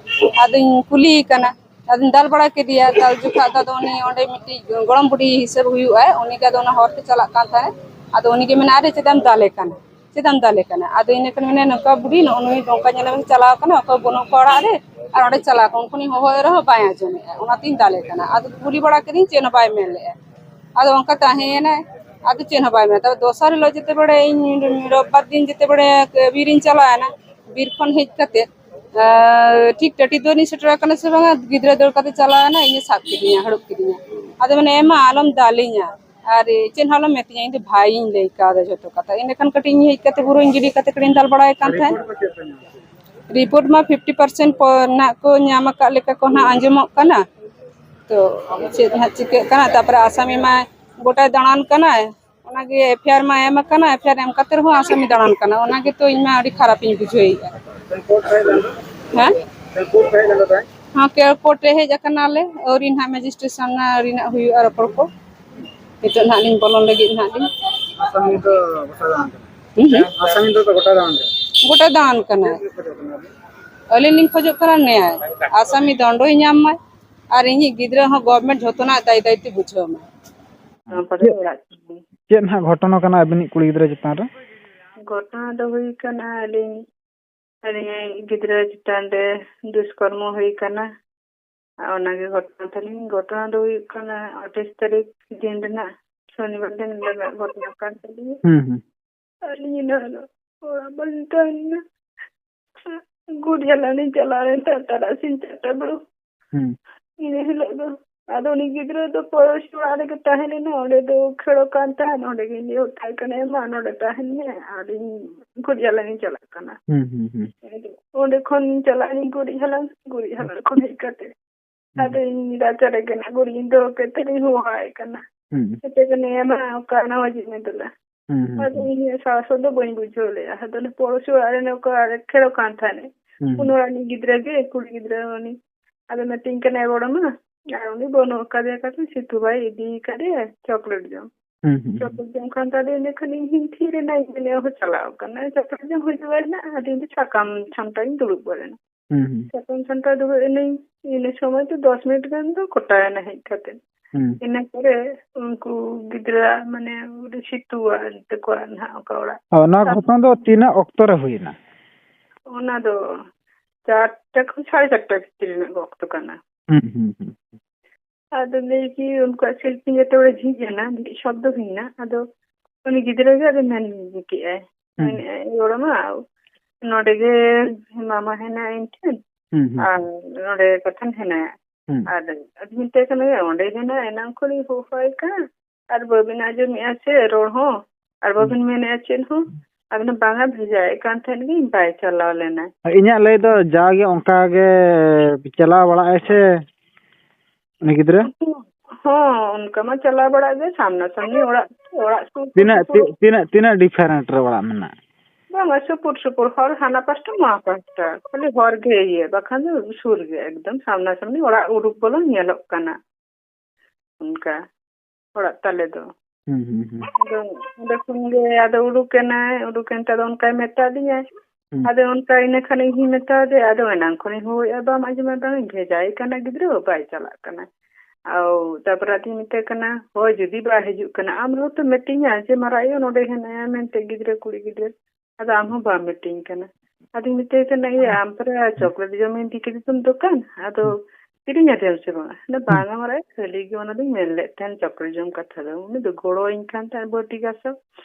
ᱟᱫᱚᱧ ᱠᱩᱞᱤᱭᱮ ᱠᱟᱱᱟ, ᱟᱫᱚᱧ ᱫᱟᱞ ᱵᱟᱲᱟ ᱠᱮᱫᱮᱭᱟ᱾ ᱫᱟᱞ ᱡᱚᱠᱷᱟᱜ ᱫᱚ ᱟᱫᱚ ᱩᱱᱤ ᱚᱸᱰᱮ ᱢᱤᱫᱴᱤᱡ ᱜᱚᱲᱚᱢ ᱵᱩᱰᱷᱤ ᱦᱤᱥᱟᱹᱵ ᱦᱩᱭᱩᱜᱼᱟᱭ, ᱩᱱᱤ ᱜᱮ ᱟᱫᱚ ᱚᱱᱟ ᱦᱚᱨ ᱛᱮ ᱪᱟᱞᱟᱜ ᱠᱟᱱ ᱛᱟᱦᱮᱸᱫ᱾ ᱟᱫᱚ ᱩᱱᱤ ᱜᱮ ᱢᱮᱱᱟ, "ᱟᱨᱮ, ᱪᱮᱫᱟᱜ ᱮᱢ ᱫᱟᱞᱮ ᱠᱟᱱᱟ? ᱪᱮᱫᱟᱜ ᱮᱢ ᱫᱟᱞᱮ ᱠᱟᱱᱟ?" ᱟᱫᱚ ᱤᱱᱟᱹ ᱠᱷᱟᱱ ᱢᱮᱱᱟ, "ᱱᱚᱝᱠᱟ ᱵᱩᱰᱷᱤ, ᱱᱚᱜᱼᱚ ᱱᱩᱭ ᱱᱚᱝᱠᱟ ᱧᱮᱞᱮ ᱢᱮ, ᱪᱟᱞᱟᱣ ᱠᱟᱱᱟ, ᱚᱠᱚᱭ ᱵᱟᱹᱱᱩᱜ ᱠᱚᱣᱟ ᱚᱲᱟᱜ ᱨᱮ, ᱟᱨ ᱚᱸᱰᱮ ᱪᱟᱞᱟᱣ ᱠᱟᱱᱟ, ᱩᱱᱠᱩ ᱴᱷᱮᱱ ᱦᱚᱦᱚᱭ ᱨᱮᱦᱚᱸ ᱵᱟᱭ ᱟᱸᱡᱚᱢᱮᱫᱼᱟ, ᱚᱱᱟᱛᱤᱧ ᱫᱟᱞᱮ ᱠᱟᱱᱟ᱾" ᱟᱫᱚ ᱠᱩᱞᱤ ᱵᱟᱲᱟ ᱠᱮᱫᱤᱧ, ᱪᱮᱫ ᱦᱚᱸ ᱵᱟᱭ ᱢᱮᱱ ᱞᱮᱫᱼᱟ᱾ ᱟᱫᱚ ᱚᱱᱠᱟ ᱛᱟᱦᱮᱸᱭᱮᱱᱟᱭ᱾ ᱟᱫᱚ ᱪᱮᱫ ᱦᱚᱸ ᱵᱟᱭ ᱢᱮᱱᱟ᱾ ᱛᱟᱨᱯᱚᱨ ᱫᱚᱥᱟᱨ ᱦᱤᱞᱳᱜ ᱡᱮᱛᱮ ᱵᱮᱲᱮ ᱤᱧ ᱨᱚᱵᱵᱟᱨ ᱫᱤᱱ ᱡᱮᱛᱮ ᱵᱮᱲᱮ ᱵᱤᱨ ᱤᱧ ᱪᱟᱞᱟᱣᱮᱱᱟ, ᱵᱤᱨ ᱠᱷᱚᱱ ᱦᱮᱡ ᱠᱟᱛᱮ, ᱟᱨ ᱴᱷᱤᱠ ᱴᱟᱹᱴᱤ ᱫᱩᱣᱟᱹᱨ ᱤᱧ ᱥᱮᱴᱮᱨ ᱟᱠᱟᱱᱟ ᱥᱮ ᱵᱟᱝᱟ, ᱜᱤᱫᱽᱨᱟᱹ ᱫᱟᱹᱲ ᱠᱟᱛᱮ ᱪᱟᱞᱟᱣᱮᱱᱟ, ᱤᱧᱮ ᱥᱟᱵ ᱠᱤᱫᱤᱧᱟ, ᱦᱟᱹᱲᱩᱵ ᱠᱤᱫᱤᱧᱟ᱾ ᱟᱫᱚ ᱢᱮᱱᱟ, "ᱮ ᱢᱟ, ᱟᱞᱚᱢ ᱫᱟᱞᱤᱧᱟ, ᱟᱨ ᱪᱮᱫ ᱦᱚᱸ ᱟᱞᱚᱢ ᱢᱮᱛᱟᱹᱧᱟ, ᱤᱧ ᱫᱚ ᱵᱷᱟᱭᱤᱧ ᱞᱟᱹᱭ ᱠᱟᱣᱫᱟ ᱡᱷᱚᱛᱚ ᱠᱟᱛᱷᱟ᱾" ᱤᱱᱟᱹ ᱠᱷᱟᱱ ᱠᱟᱹᱴᱤᱡ ᱤᱧ ᱦᱮᱡ ᱠᱟᱛᱮ ᱯᱩᱨᱟᱹᱧ ᱜᱤᱰᱤ ᱠᱟᱛᱮ ᱠᱟᱹᱴᱤᱡ ᱤᱧ ᱫᱟᱞ ᱵᱟᱲᱟᱭ ᱠᱟᱱ ᱛᱟᱦᱮᱸᱫ᱾ ᱨᱤᱯᱳᱨᱴ ᱢᱟ ᱯᱷᱤᱯᱴᱤ ᱯᱟᱨᱥᱮᱱᱴ ᱨᱮᱱᱟᱜ ᱠᱚ ᱧᱟᱢ ᱟᱠᱟᱫ ᱞᱮᱠᱟ ᱠᱚ ᱱᱟᱦᱟᱜ ᱟᱸᱡᱚᱢᱚᱜ ᱠᱟᱱᱟ᱾ ᱛᱚ ᱪᱮᱫ ᱱᱟᱦᱟᱜ ᱪᱤᱠᱟᱹᱜ ᱠᱟᱱᱟ? ᱛᱟᱨᱯᱚᱨᱮ ᱟᱥᱟᱢᱤ ᱢᱟ ᱜᱚᱴᱟᱭ ᱫᱟᱬᱟᱱ ᱠᱟᱱᱟᱭ, ᱚᱱᱟᱜᱮ ᱮᱯᱷ ᱟᱭ ᱟᱨ ᱢᱟ ᱮᱢ ᱟᱠᱟᱱᱟ, ᱮᱯᱷ ᱟᱭ ᱟᱨ ᱮᱢ ᱠᱟᱛᱮ ᱨᱮᱦᱚᱸ ᱟᱥᱟᱢᱤ ᱫᱟᱬᱟᱱ ᱠᱟᱱᱟ᱾ ᱚᱱᱟᱜᱮ ᱛᱚ ᱤᱧ ᱢᱟ ᱟᱹᱰᱤ ᱠᱷᱟᱨᱟᱯᱤᱧ ᱵᱩᱡᱷᱟᱹᱣᱮᱫᱼᱟ᱾ ᱦᱮᱸ? ᱦᱮᱸ, ᱠᱳᱨᱴ ᱨᱮ ᱦᱮᱡ ᱟᱠᱟᱱᱟᱞᱮ, ᱟᱹᱣᱨᱤ ᱱᱟᱦᱟᱜ ᱢᱮᱡᱤᱥᱴᱨᱮᱴ ᱥᱟᱢᱱᱟ ᱟᱹᱣᱨᱤ ᱱᱟᱦᱟᱜ ᱦᱩᱭᱩᱜᱼᱟ ᱨᱚᱯᱚᱲ ᱠᱚ᱾ ᱱᱤᱛᱚᱜ ᱱᱟᱦᱟᱜ ᱞᱤᱧ ᱵᱚᱞᱚᱱ ᱞᱟᱹᱜᱤᱫ ᱱᱟᱦᱟᱜ ᱞᱤᱧ᱾ ᱟᱥᱟᱢᱤ ᱫᱚ ᱜᱚᱴᱟ ᱫᱟᱬᱟᱱ ᱠᱟᱱᱟ᱾ ᱦᱩᱸ? ᱟᱥᱟᱢᱤ ᱫᱚ ᱜᱚᱴᱟ ᱫᱟᱬᱟᱱ ᱠᱟᱱᱟ᱾ ᱜᱚᱴᱟ ᱫᱟᱬᱟᱱ ᱠᱟᱱᱟᱭ᱾ ᱟᱹᱞᱤᱧ ᱞᱤᱧ ᱠᱷᱚᱡᱚᱜ ᱠᱟᱱᱟ ᱱᱮᱭᱟᱭ᱾ ᱟᱥᱟᱢᱤ ᱫᱚᱱᱰᱚᱭ ᱧᱟᱢ ᱢᱟᱭ ᱟᱨ ᱤᱧᱤᱡ ᱜᱤᱫᱽᱨᱟᱹ ᱦᱚᱸ ᱜᱚᱵᱷᱢᱮᱱᱴ ᱡᱷᱚᱛᱚᱱᱟᱜ ᱫᱟᱭ ᱫᱟᱭᱤᱛᱛᱚ ᱵᱩᱡᱷᱟᱹᱣ ᱢᱟᱭ᱾ ᱱᱚᱣᱟ ᱯᱟᱞᱮ ᱪᱮᱫ, ᱚᱲᱟᱜ ᱥᱩᱨ ᱜᱮ᱾ ᱪᱮᱫ ᱱᱟᱦᱟᱜ ᱜᱷᱚᱴᱚᱱᱟ ᱠᱟᱱᱟ ᱟᱹᱵᱤᱱᱤᱡ ᱠᱩᱲᱤ ᱜᱤᱫᱽᱨᱟᱹ ᱪᱮᱛᱟᱱ ᱨᱮ? ᱜᱷᱚᱴᱚᱱᱟ ᱫᱚ ᱦᱩᱭ ᱠᱟᱱᱟ, ᱟᱹᱞᱤᱧ, ᱟᱹᱞᱤᱧ ᱜᱤᱫᱽᱨᱟᱹ ᱪᱮᱛᱟᱱ ᱨᱮ ᱫᱩᱥᱠᱚᱨᱢᱚ ᱦᱩᱭ ᱠᱟᱱᱟ᱾ ᱟᱨ ᱚᱱᱟᱜᱮ ᱜᱷᱚᱴᱚᱱᱟ ᱛᱟᱹᱞᱤᱧ᱾ ᱜᱷᱚᱴᱚᱱᱟ ᱫᱚ ᱦᱩᱭᱩᱜ ᱠᱟᱱᱟ ᱟᱴᱷᱟᱥ ᱛᱟᱹᱨᱤᱠᱷ ᱫᱤᱱ ᱨᱮᱱᱟᱜ, ᱥᱚᱱᱤᱵᱟᱨ ᱫᱤᱱ ᱨᱮᱱᱟᱜ ᱜᱷᱚᱴᱚᱱᱟ ᱠᱟᱱ ᱛᱟᱹᱞᱤᱧᱟ᱾ ᱦᱩᱸ, ᱦᱩᱸ᱾ ᱟᱹᱞᱤᱧ ᱮᱱᱟᱝ ᱚᱲᱟᱜ ᱵᱟᱹᱞᱤᱧ ᱛᱟᱦᱮᱸ ᱞᱮᱱᱟ᱾ ᱜᱩᱰ ᱡᱷᱟᱞᱟᱱ ᱤᱧ ᱪᱟᱞᱟᱣ ᱞᱮᱱ ᱛᱟᱦᱮᱸᱫ ᱛᱟᱨᱟᱥᱤᱧ ᱪᱟᱨᱴᱟ ᱵᱮᱲᱟ᱾ ᱦᱩᱸ᱾ ᱤᱱᱟᱹ ᱦᱤᱞᱳᱜ ᱫᱚ ᱟᱫᱚ ᱩᱱᱤ ᱜᱤᱫᱽᱨᱟᱹ ᱫᱚ ᱯᱚᱲᱚᱥᱤ ᱚᱲᱟᱜ ᱨᱮᱜᱮ ᱛᱟᱦᱮᱸ ᱞᱮᱱᱟ, ᱚᱸᱰᱮ ᱫᱚ ᱠᱷᱮᱞᱳᱜ ᱠᱟᱱ ᱛᱟᱦᱮᱸᱫ, ᱚᱸᱰᱮ ᱜᱮᱧ ᱞᱟᱹᱭ ᱦᱚᱴᱚ ᱟᱭ ᱠᱟᱱᱟ, "ᱮ ᱢᱟ, ᱱᱚᱸᱰᱮ ᱛᱟᱦᱮᱱ ᱢᱮ, ᱟᱨ ᱤᱧ ᱜᱩᱰ ᱡᱷᱟᱞᱟᱱ ᱤᱧ ᱪᱟᱞᱟᱜ ᱠᱟᱱᱟ᱾" ᱦᱩᱸ, ᱦᱩᱸ, ᱦᱩᱸ᱾ ᱚᱸᱰᱮ ᱠᱷᱚᱱ ᱪᱟᱞᱟᱜ ᱟᱹᱧ ᱜᱩᱰ ᱡᱷᱟᱞᱟᱱ, ᱜᱩᱰ ᱡᱷᱟᱞᱟᱱ ᱠᱷᱚᱱ ᱦᱮᱡ ᱠᱟᱛᱮ ᱦᱩᱸ᱾ ᱟᱫᱚ ᱤᱧ ᱨᱟᱪᱟ ᱨᱮᱜᱮ ᱱᱟᱜ ᱜᱩᱰ ᱤᱧ ᱫᱚᱦᱚ ᱠᱮᱫ ᱛᱮ ᱤᱧ ᱦᱚᱦᱚᱣᱟᱭ ᱠᱟᱱᱟ᱾ ᱦᱩᱸ᱾ ᱢᱮᱛᱟᱭ ᱠᱟᱹᱱᱟᱹᱧ, "ᱮ ᱢᱟ, ᱚᱠᱟᱭᱮᱱᱟᱢ ᱦᱤᱡᱩᱜ ᱢᱮ ᱫᱮᱞᱟ?" ᱦᱩᱸ, ᱦᱩᱸ, ᱟᱫᱚ ᱦᱩᱸ᱾ ᱤᱧ ᱥᱟᱦᱚᱥ ᱫᱚ ᱵᱟᱹᱧ ᱵᱩᱡᱷᱟᱹᱣ ᱞᱮᱫᱼᱟ᱾ ᱟᱫᱚ ᱚᱱᱮ ᱯᱚᱲᱚᱥᱤ ᱚᱲᱟᱜ ᱨᱮ ᱚᱠᱟ ᱨᱮ ᱠᱷᱮᱞᱳᱜ ᱠᱟᱱ ᱛᱟᱦᱮᱱᱮ, ᱦᱩᱸ, ᱩᱱ ᱦᱩᱸ᱾ ᱚᱲᱟᱜ ᱨᱤᱱᱤᱡ ᱜᱤᱫᱽᱨᱟᱹ ᱜᱮ, ᱠᱩᱲᱤ ᱜᱤᱫᱽᱨᱟᱹ ᱩᱱᱤ, ᱟᱫᱚ ᱢᱤᱛᱟᱹᱧ ᱠᱟᱱᱟᱭ, "ᱜᱚᱲᱚᱢᱟ, ᱟᱨ ᱩᱱᱤ ᱵᱟᱹᱱᱩᱜ ᱟᱠᱟᱫᱮᱭᱟ, ᱠᱟᱛᱮ ᱥᱤᱛᱩ ᱵᱷᱟᱭ ᱤᱫᱤ ᱟᱠᱟᱫᱮᱭᱟ ᱪᱚᱠᱞᱮᱴ ᱡᱚᱢ᱾" ᱦᱩᱸ, ᱦᱩᱸ, ᱦᱩᱸ᱾ ᱪᱚᱠᱞᱮᱴ ᱡᱚᱢ ᱠᱷᱟᱱ ᱫᱚ ᱟᱫᱚ ᱤᱱᱟᱹ ᱠᱷᱟᱱ ᱤᱧ ᱦᱚᱸᱧ ᱛᱷᱤᱨ ᱮᱱᱟ, ᱤᱧ ᱢᱮᱱᱮᱫ, "ᱚᱦᱚ, ᱪᱟᱞᱟᱣ ᱟᱠᱟᱱᱟᱭ ᱪᱚᱠᱞᱮᱴ ᱡᱚᱢ, ᱦᱤᱡᱩᱜ ᱟᱭ ᱱᱟᱜ", ᱟᱫᱚ ᱤᱧ ᱫᱚ ᱥᱟᱠᱟᱢ ᱥᱟᱢᱴᱟᱣ ᱤᱧ ᱫᱩᱲᱩᱵ ᱜᱚᱫ ᱮᱱᱟ᱾ ᱦᱩᱸ, ᱦᱩᱸ᱾ ᱥᱟᱠᱟᱢ ᱥᱟᱢᱴᱟᱣ ᱫᱩᱲᱩᱵ ᱮᱱᱟᱹᱧ, ᱤᱱᱟᱹ ᱥᱚᱢᱚᱭ ᱫᱚ ᱫᱚᱥ ᱢᱤᱱᱤᱴ ᱜᱟᱱ ᱫᱚ ᱠᱚᱴᱟᱣ ᱮᱱᱟ ᱦᱮᱡ ᱠᱟᱛᱮ᱾ ᱦᱩᱸ᱾ ᱤᱱᱟᱹ ᱯᱚᱨᱮ ᱩᱱᱠᱩ ᱜᱤᱫᱽᱨᱟᱹ, ᱢᱟᱱᱮ, ᱩᱱᱤ ᱥᱤᱛᱩᱣᱟᱜ ᱛᱟᱠᱚᱣᱟᱜ ᱱᱟᱦᱟᱜ ᱚᱠᱟ ᱚᱲᱟᱜ᱾ ᱦᱳᱭ, ᱚᱱᱟ ᱟᱨ ᱜᱷᱚᱴᱚᱱ ᱫᱚ ᱛᱤᱱᱟᱹᱜ ᱚᱠᱛᱚ ᱨᱮ ᱦᱩᱭᱮᱱᱟ? ᱚᱱᱟ ᱫᱚ ᱪᱟᱨᱴᱟ ᱠᱷᱚᱱ ᱥᱟᱲᱮ ᱪᱟᱨᱴᱟ ᱵᱷᱤᱛᱨᱤ ᱨᱮᱱᱟᱜ ᱚᱠᱛᱚ ᱠᱟᱱᱟ᱾ ᱦᱩᱸ, ᱦᱩᱸ, ᱦᱩᱸ᱾ ᱟᱫᱚ ᱞᱟᱹᱭ ᱠᱤ ᱩᱱᱠᱩᱣᱟᱜ ᱥᱤᱞᱯᱤᱧ ᱡᱚᱛᱚ ᱦᱚᱲ ᱡᱷᱤᱡ ᱮᱱᱟ, ᱢᱤᱫ ᱥᱚᱵᱫᱚ ᱦᱩᱭᱱᱟ᱾ ᱟᱫᱚ ᱩᱱᱤ ᱜᱤᱫᱽᱨᱟᱹ ᱜᱮ ᱟᱫᱚ ᱢᱮᱱ ᱠᱮᱜᱼᱟᱭ, ᱦᱩᱸ᱾ ᱢᱮᱱᱮᱜᱼᱟᱭ, "ᱜᱚᱲᱚᱢᱟ, ᱱᱚᱰᱮ ᱜᱮ ᱢᱟᱢᱟ ᱦᱮᱱᱟᱭᱟ ᱤᱧ ᱴᱷᱮᱱ, ᱦᱩᱸ, ᱦᱩᱸ᱾ ᱟᱨ ᱱᱚᱰᱮ ᱠᱟᱛᱷᱟᱧ ᱦᱮᱱᱟᱭᱟ᱾" ᱦᱩᱸ᱾ ᱟᱨ ᱟᱫᱚ ᱢᱮᱛᱟᱭ ᱠᱟᱱᱟ, "ᱚᱸᱰᱮ ᱦᱮᱱᱟᱭᱟ, ᱮᱱᱟᱝ ᱠᱷᱚᱱᱤᱧ ᱦᱚᱦᱚᱣᱟᱭ ᱠᱟᱱᱟ, ᱟᱨ ᱵᱟᱹᱵᱤᱱ ᱟᱸᱡᱚᱢᱮᱜᱼᱟ ᱥᱮ ᱨᱚᱲ ᱦᱚᱸ, ᱟᱨ ᱦᱩᱸ᱾ ᱵᱟᱹᱵᱤᱱ ᱢᱮᱱᱮᱜᱼᱟ ᱪᱮᱫ ᱦᱚᱸ?" ᱟᱫᱚ ᱵᱟᱝᱟ, ᱵᱷᱮᱡᱟᱭᱮᱫ ᱠᱟᱱ ᱛᱟᱦᱮᱸᱫ ᱜᱤᱧ, ᱵᱟᱭ ᱪᱟᱞᱟᱣ ᱞᱮᱱᱟ᱾ ᱤᱧᱟᱹᱜ ᱞᱟᱹᱭ ᱫᱚ ᱡᱟᱜᱮ ᱚᱱᱠᱟ ᱜᱮ ᱪᱟᱞᱟᱣ ᱵᱟᱲᱟᱜᱼᱟᱭ ᱥᱮ ᱩᱱᱤ ᱜᱤᱫᱽᱨᱟᱹ? ᱦᱚᱸ, ᱚᱱᱠᱟ ᱢᱟ ᱪᱟᱞᱟᱣ ᱵᱟᱲᱟᱜ ᱜᱮ, ᱥᱟᱢᱱᱟ ᱥᱟᱢᱱᱤ ᱚᱲᱟᱜ, ᱚᱲᱟᱜ ᱥᱩᱨ ᱛᱤᱱᱟᱹᱜ, ᱥᱩᱯᱩᱨ᱾ ᱛᱤ-, ᱛᱤᱱᱟᱹᱜ, ᱛᱤᱱᱟᱹᱜ ᱰᱤᱯᱷᱟᱨᱮᱱᱴ ᱨᱮ ᱚᱲᱟᱜ ᱢᱮᱱᱟᱜᱼᱟ? ᱵᱟᱝᱟ, ᱥᱩᱯᱩᱨ ᱥᱩᱯᱩᱨ ᱦᱚᱨ, ᱦᱟᱱᱟ ᱯᱟᱥᱴᱟ ᱱᱚᱣᱟ ᱯᱟᱥᱴᱟ, ᱠᱷᱟᱹᱞᱤ ᱦᱚᱨ ᱜᱮ ᱤᱭᱟᱹ, ᱵᱟᱠᱷᱟᱱ ᱫᱚ ᱥᱩᱨ ᱜᱮ, ᱮᱠᱫᱚᱢ ᱥᱟᱢᱱᱟ ᱥᱟᱢᱱᱤ ᱚᱲᱟᱜ ᱩᱰᱩᱠ ᱵᱚᱞᱚᱱ ᱧᱮᱞᱚᱜ ᱠᱟᱱᱟ᱾ ᱚᱱᱠᱟ᱾ ᱚᱲᱟᱜ ᱛᱟᱞᱮ ᱫᱚ᱾ ᱦᱩᱸ, ᱦᱩᱸ, ᱦᱩᱸ᱾ ᱟᱫᱚ ᱚᱸᱰᱮ ᱠᱷᱚᱱ ᱜᱮ ᱟᱫᱚ ᱩᱰᱩᱠ ᱮᱱᱟᱭ, ᱩᱰᱩᱠ ᱮᱱ ᱛᱮ ᱟᱫᱚ ᱚᱱᱠᱟᱭ ᱢᱮᱛᱟ ᱫᱤᱧᱟᱭ᱾ ᱦᱩᱸ᱾ ᱟᱫᱚ ᱚᱱᱠᱟ ᱤᱱᱟᱹ ᱠᱷᱟᱱ ᱤᱧ ᱦᱚᱸᱧ ᱢᱮᱛᱟ ᱫᱮᱭᱟ, ᱟᱫᱚ ᱮᱱᱟᱝ ᱠᱷᱚᱱᱤᱧ ᱦᱚᱦᱚᱭᱮᱫᱼᱟ, ᱵᱟᱢ ᱟᱸᱡᱚᱢᱟ, ᱵᱟᱝ ᱤᱧ ᱵᱷᱮᱡᱟᱭᱮ ᱠᱟᱱᱟ ᱜᱤᱫᱽᱨᱟᱹ, ᱵᱟᱭ ᱪᱟᱞᱟᱜ ᱠᱟᱱᱟ᱾ ᱟᱨ ᱛᱟᱨᱯᱚᱨᱮ ᱟᱫᱚᱧ ᱢᱮᱛᱟᱭ ᱠᱟᱱᱟ, ᱦᱳᱭ ᱡᱩᱫᱤ ᱵᱟᱭ ᱦᱤᱡᱩᱜ ᱠᱟᱱᱟ, ᱟᱢ ᱨᱮᱦᱚᱸ ᱛᱚ ᱢᱤᱛᱟᱹᱧᱟ ᱡᱮ ᱢᱟᱨᱟᱜ ᱟᱭᱳ ᱱᱚᱸᱰᱮ ᱦᱮᱱᱟᱭᱟ ᱢᱮᱱᱛᱮ, ᱜᱤᱫᱽᱨᱟᱹ ᱠᱩᱲᱤ ᱜᱤᱫᱽᱨᱟᱹ᱾ ᱟᱫᱚ ᱟᱢ ᱦᱚᱸ ᱵᱟᱢ ᱢᱤᱛᱟᱹᱧ ᱠᱟᱱᱟ᱾ ᱟᱫᱚᱧ ᱢᱮᱛᱟᱭ ᱠᱟᱱᱟ, ᱤᱭᱟᱹ, ᱟᱢ ᱯᱟᱨᱟ ᱪᱚᱠᱞᱮᱴ ᱡᱚᱢ ᱤᱫᱤ ᱠᱮᱫᱮ ᱫᱚᱢ ᱫᱚᱠᱟᱱ, ᱟᱫᱚ ᱦᱩᱸ᱾ ᱠᱤᱨᱤᱧ ᱟᱫᱮᱭᱟᱢ ᱥᱮ ᱵᱟᱝ? ᱞᱟᱹᱭᱫᱟ, ᱦᱩᱸ᱾ ᱵᱟᱝᱟ ᱢᱟᱨᱟᱜ, ᱠᱷᱟᱹᱞᱤ ᱜᱮ ᱚᱱᱟ ᱫᱚᱧ ᱢᱮᱱ ᱞᱮᱫ ᱛᱟᱦᱮᱸᱱ ᱪᱚᱠᱞᱮᱴ ᱡᱚᱢ ᱠᱟᱛᱷᱟ ᱫᱚ, ᱩᱱᱤ ᱫᱚ ᱜᱚᱲᱚᱣᱟᱹᱧ ᱠᱟᱱ ᱛᱟᱦᱮᱸᱫ ᱵᱟᱹᱴᱤ ᱜᱟᱥᱟᱣ,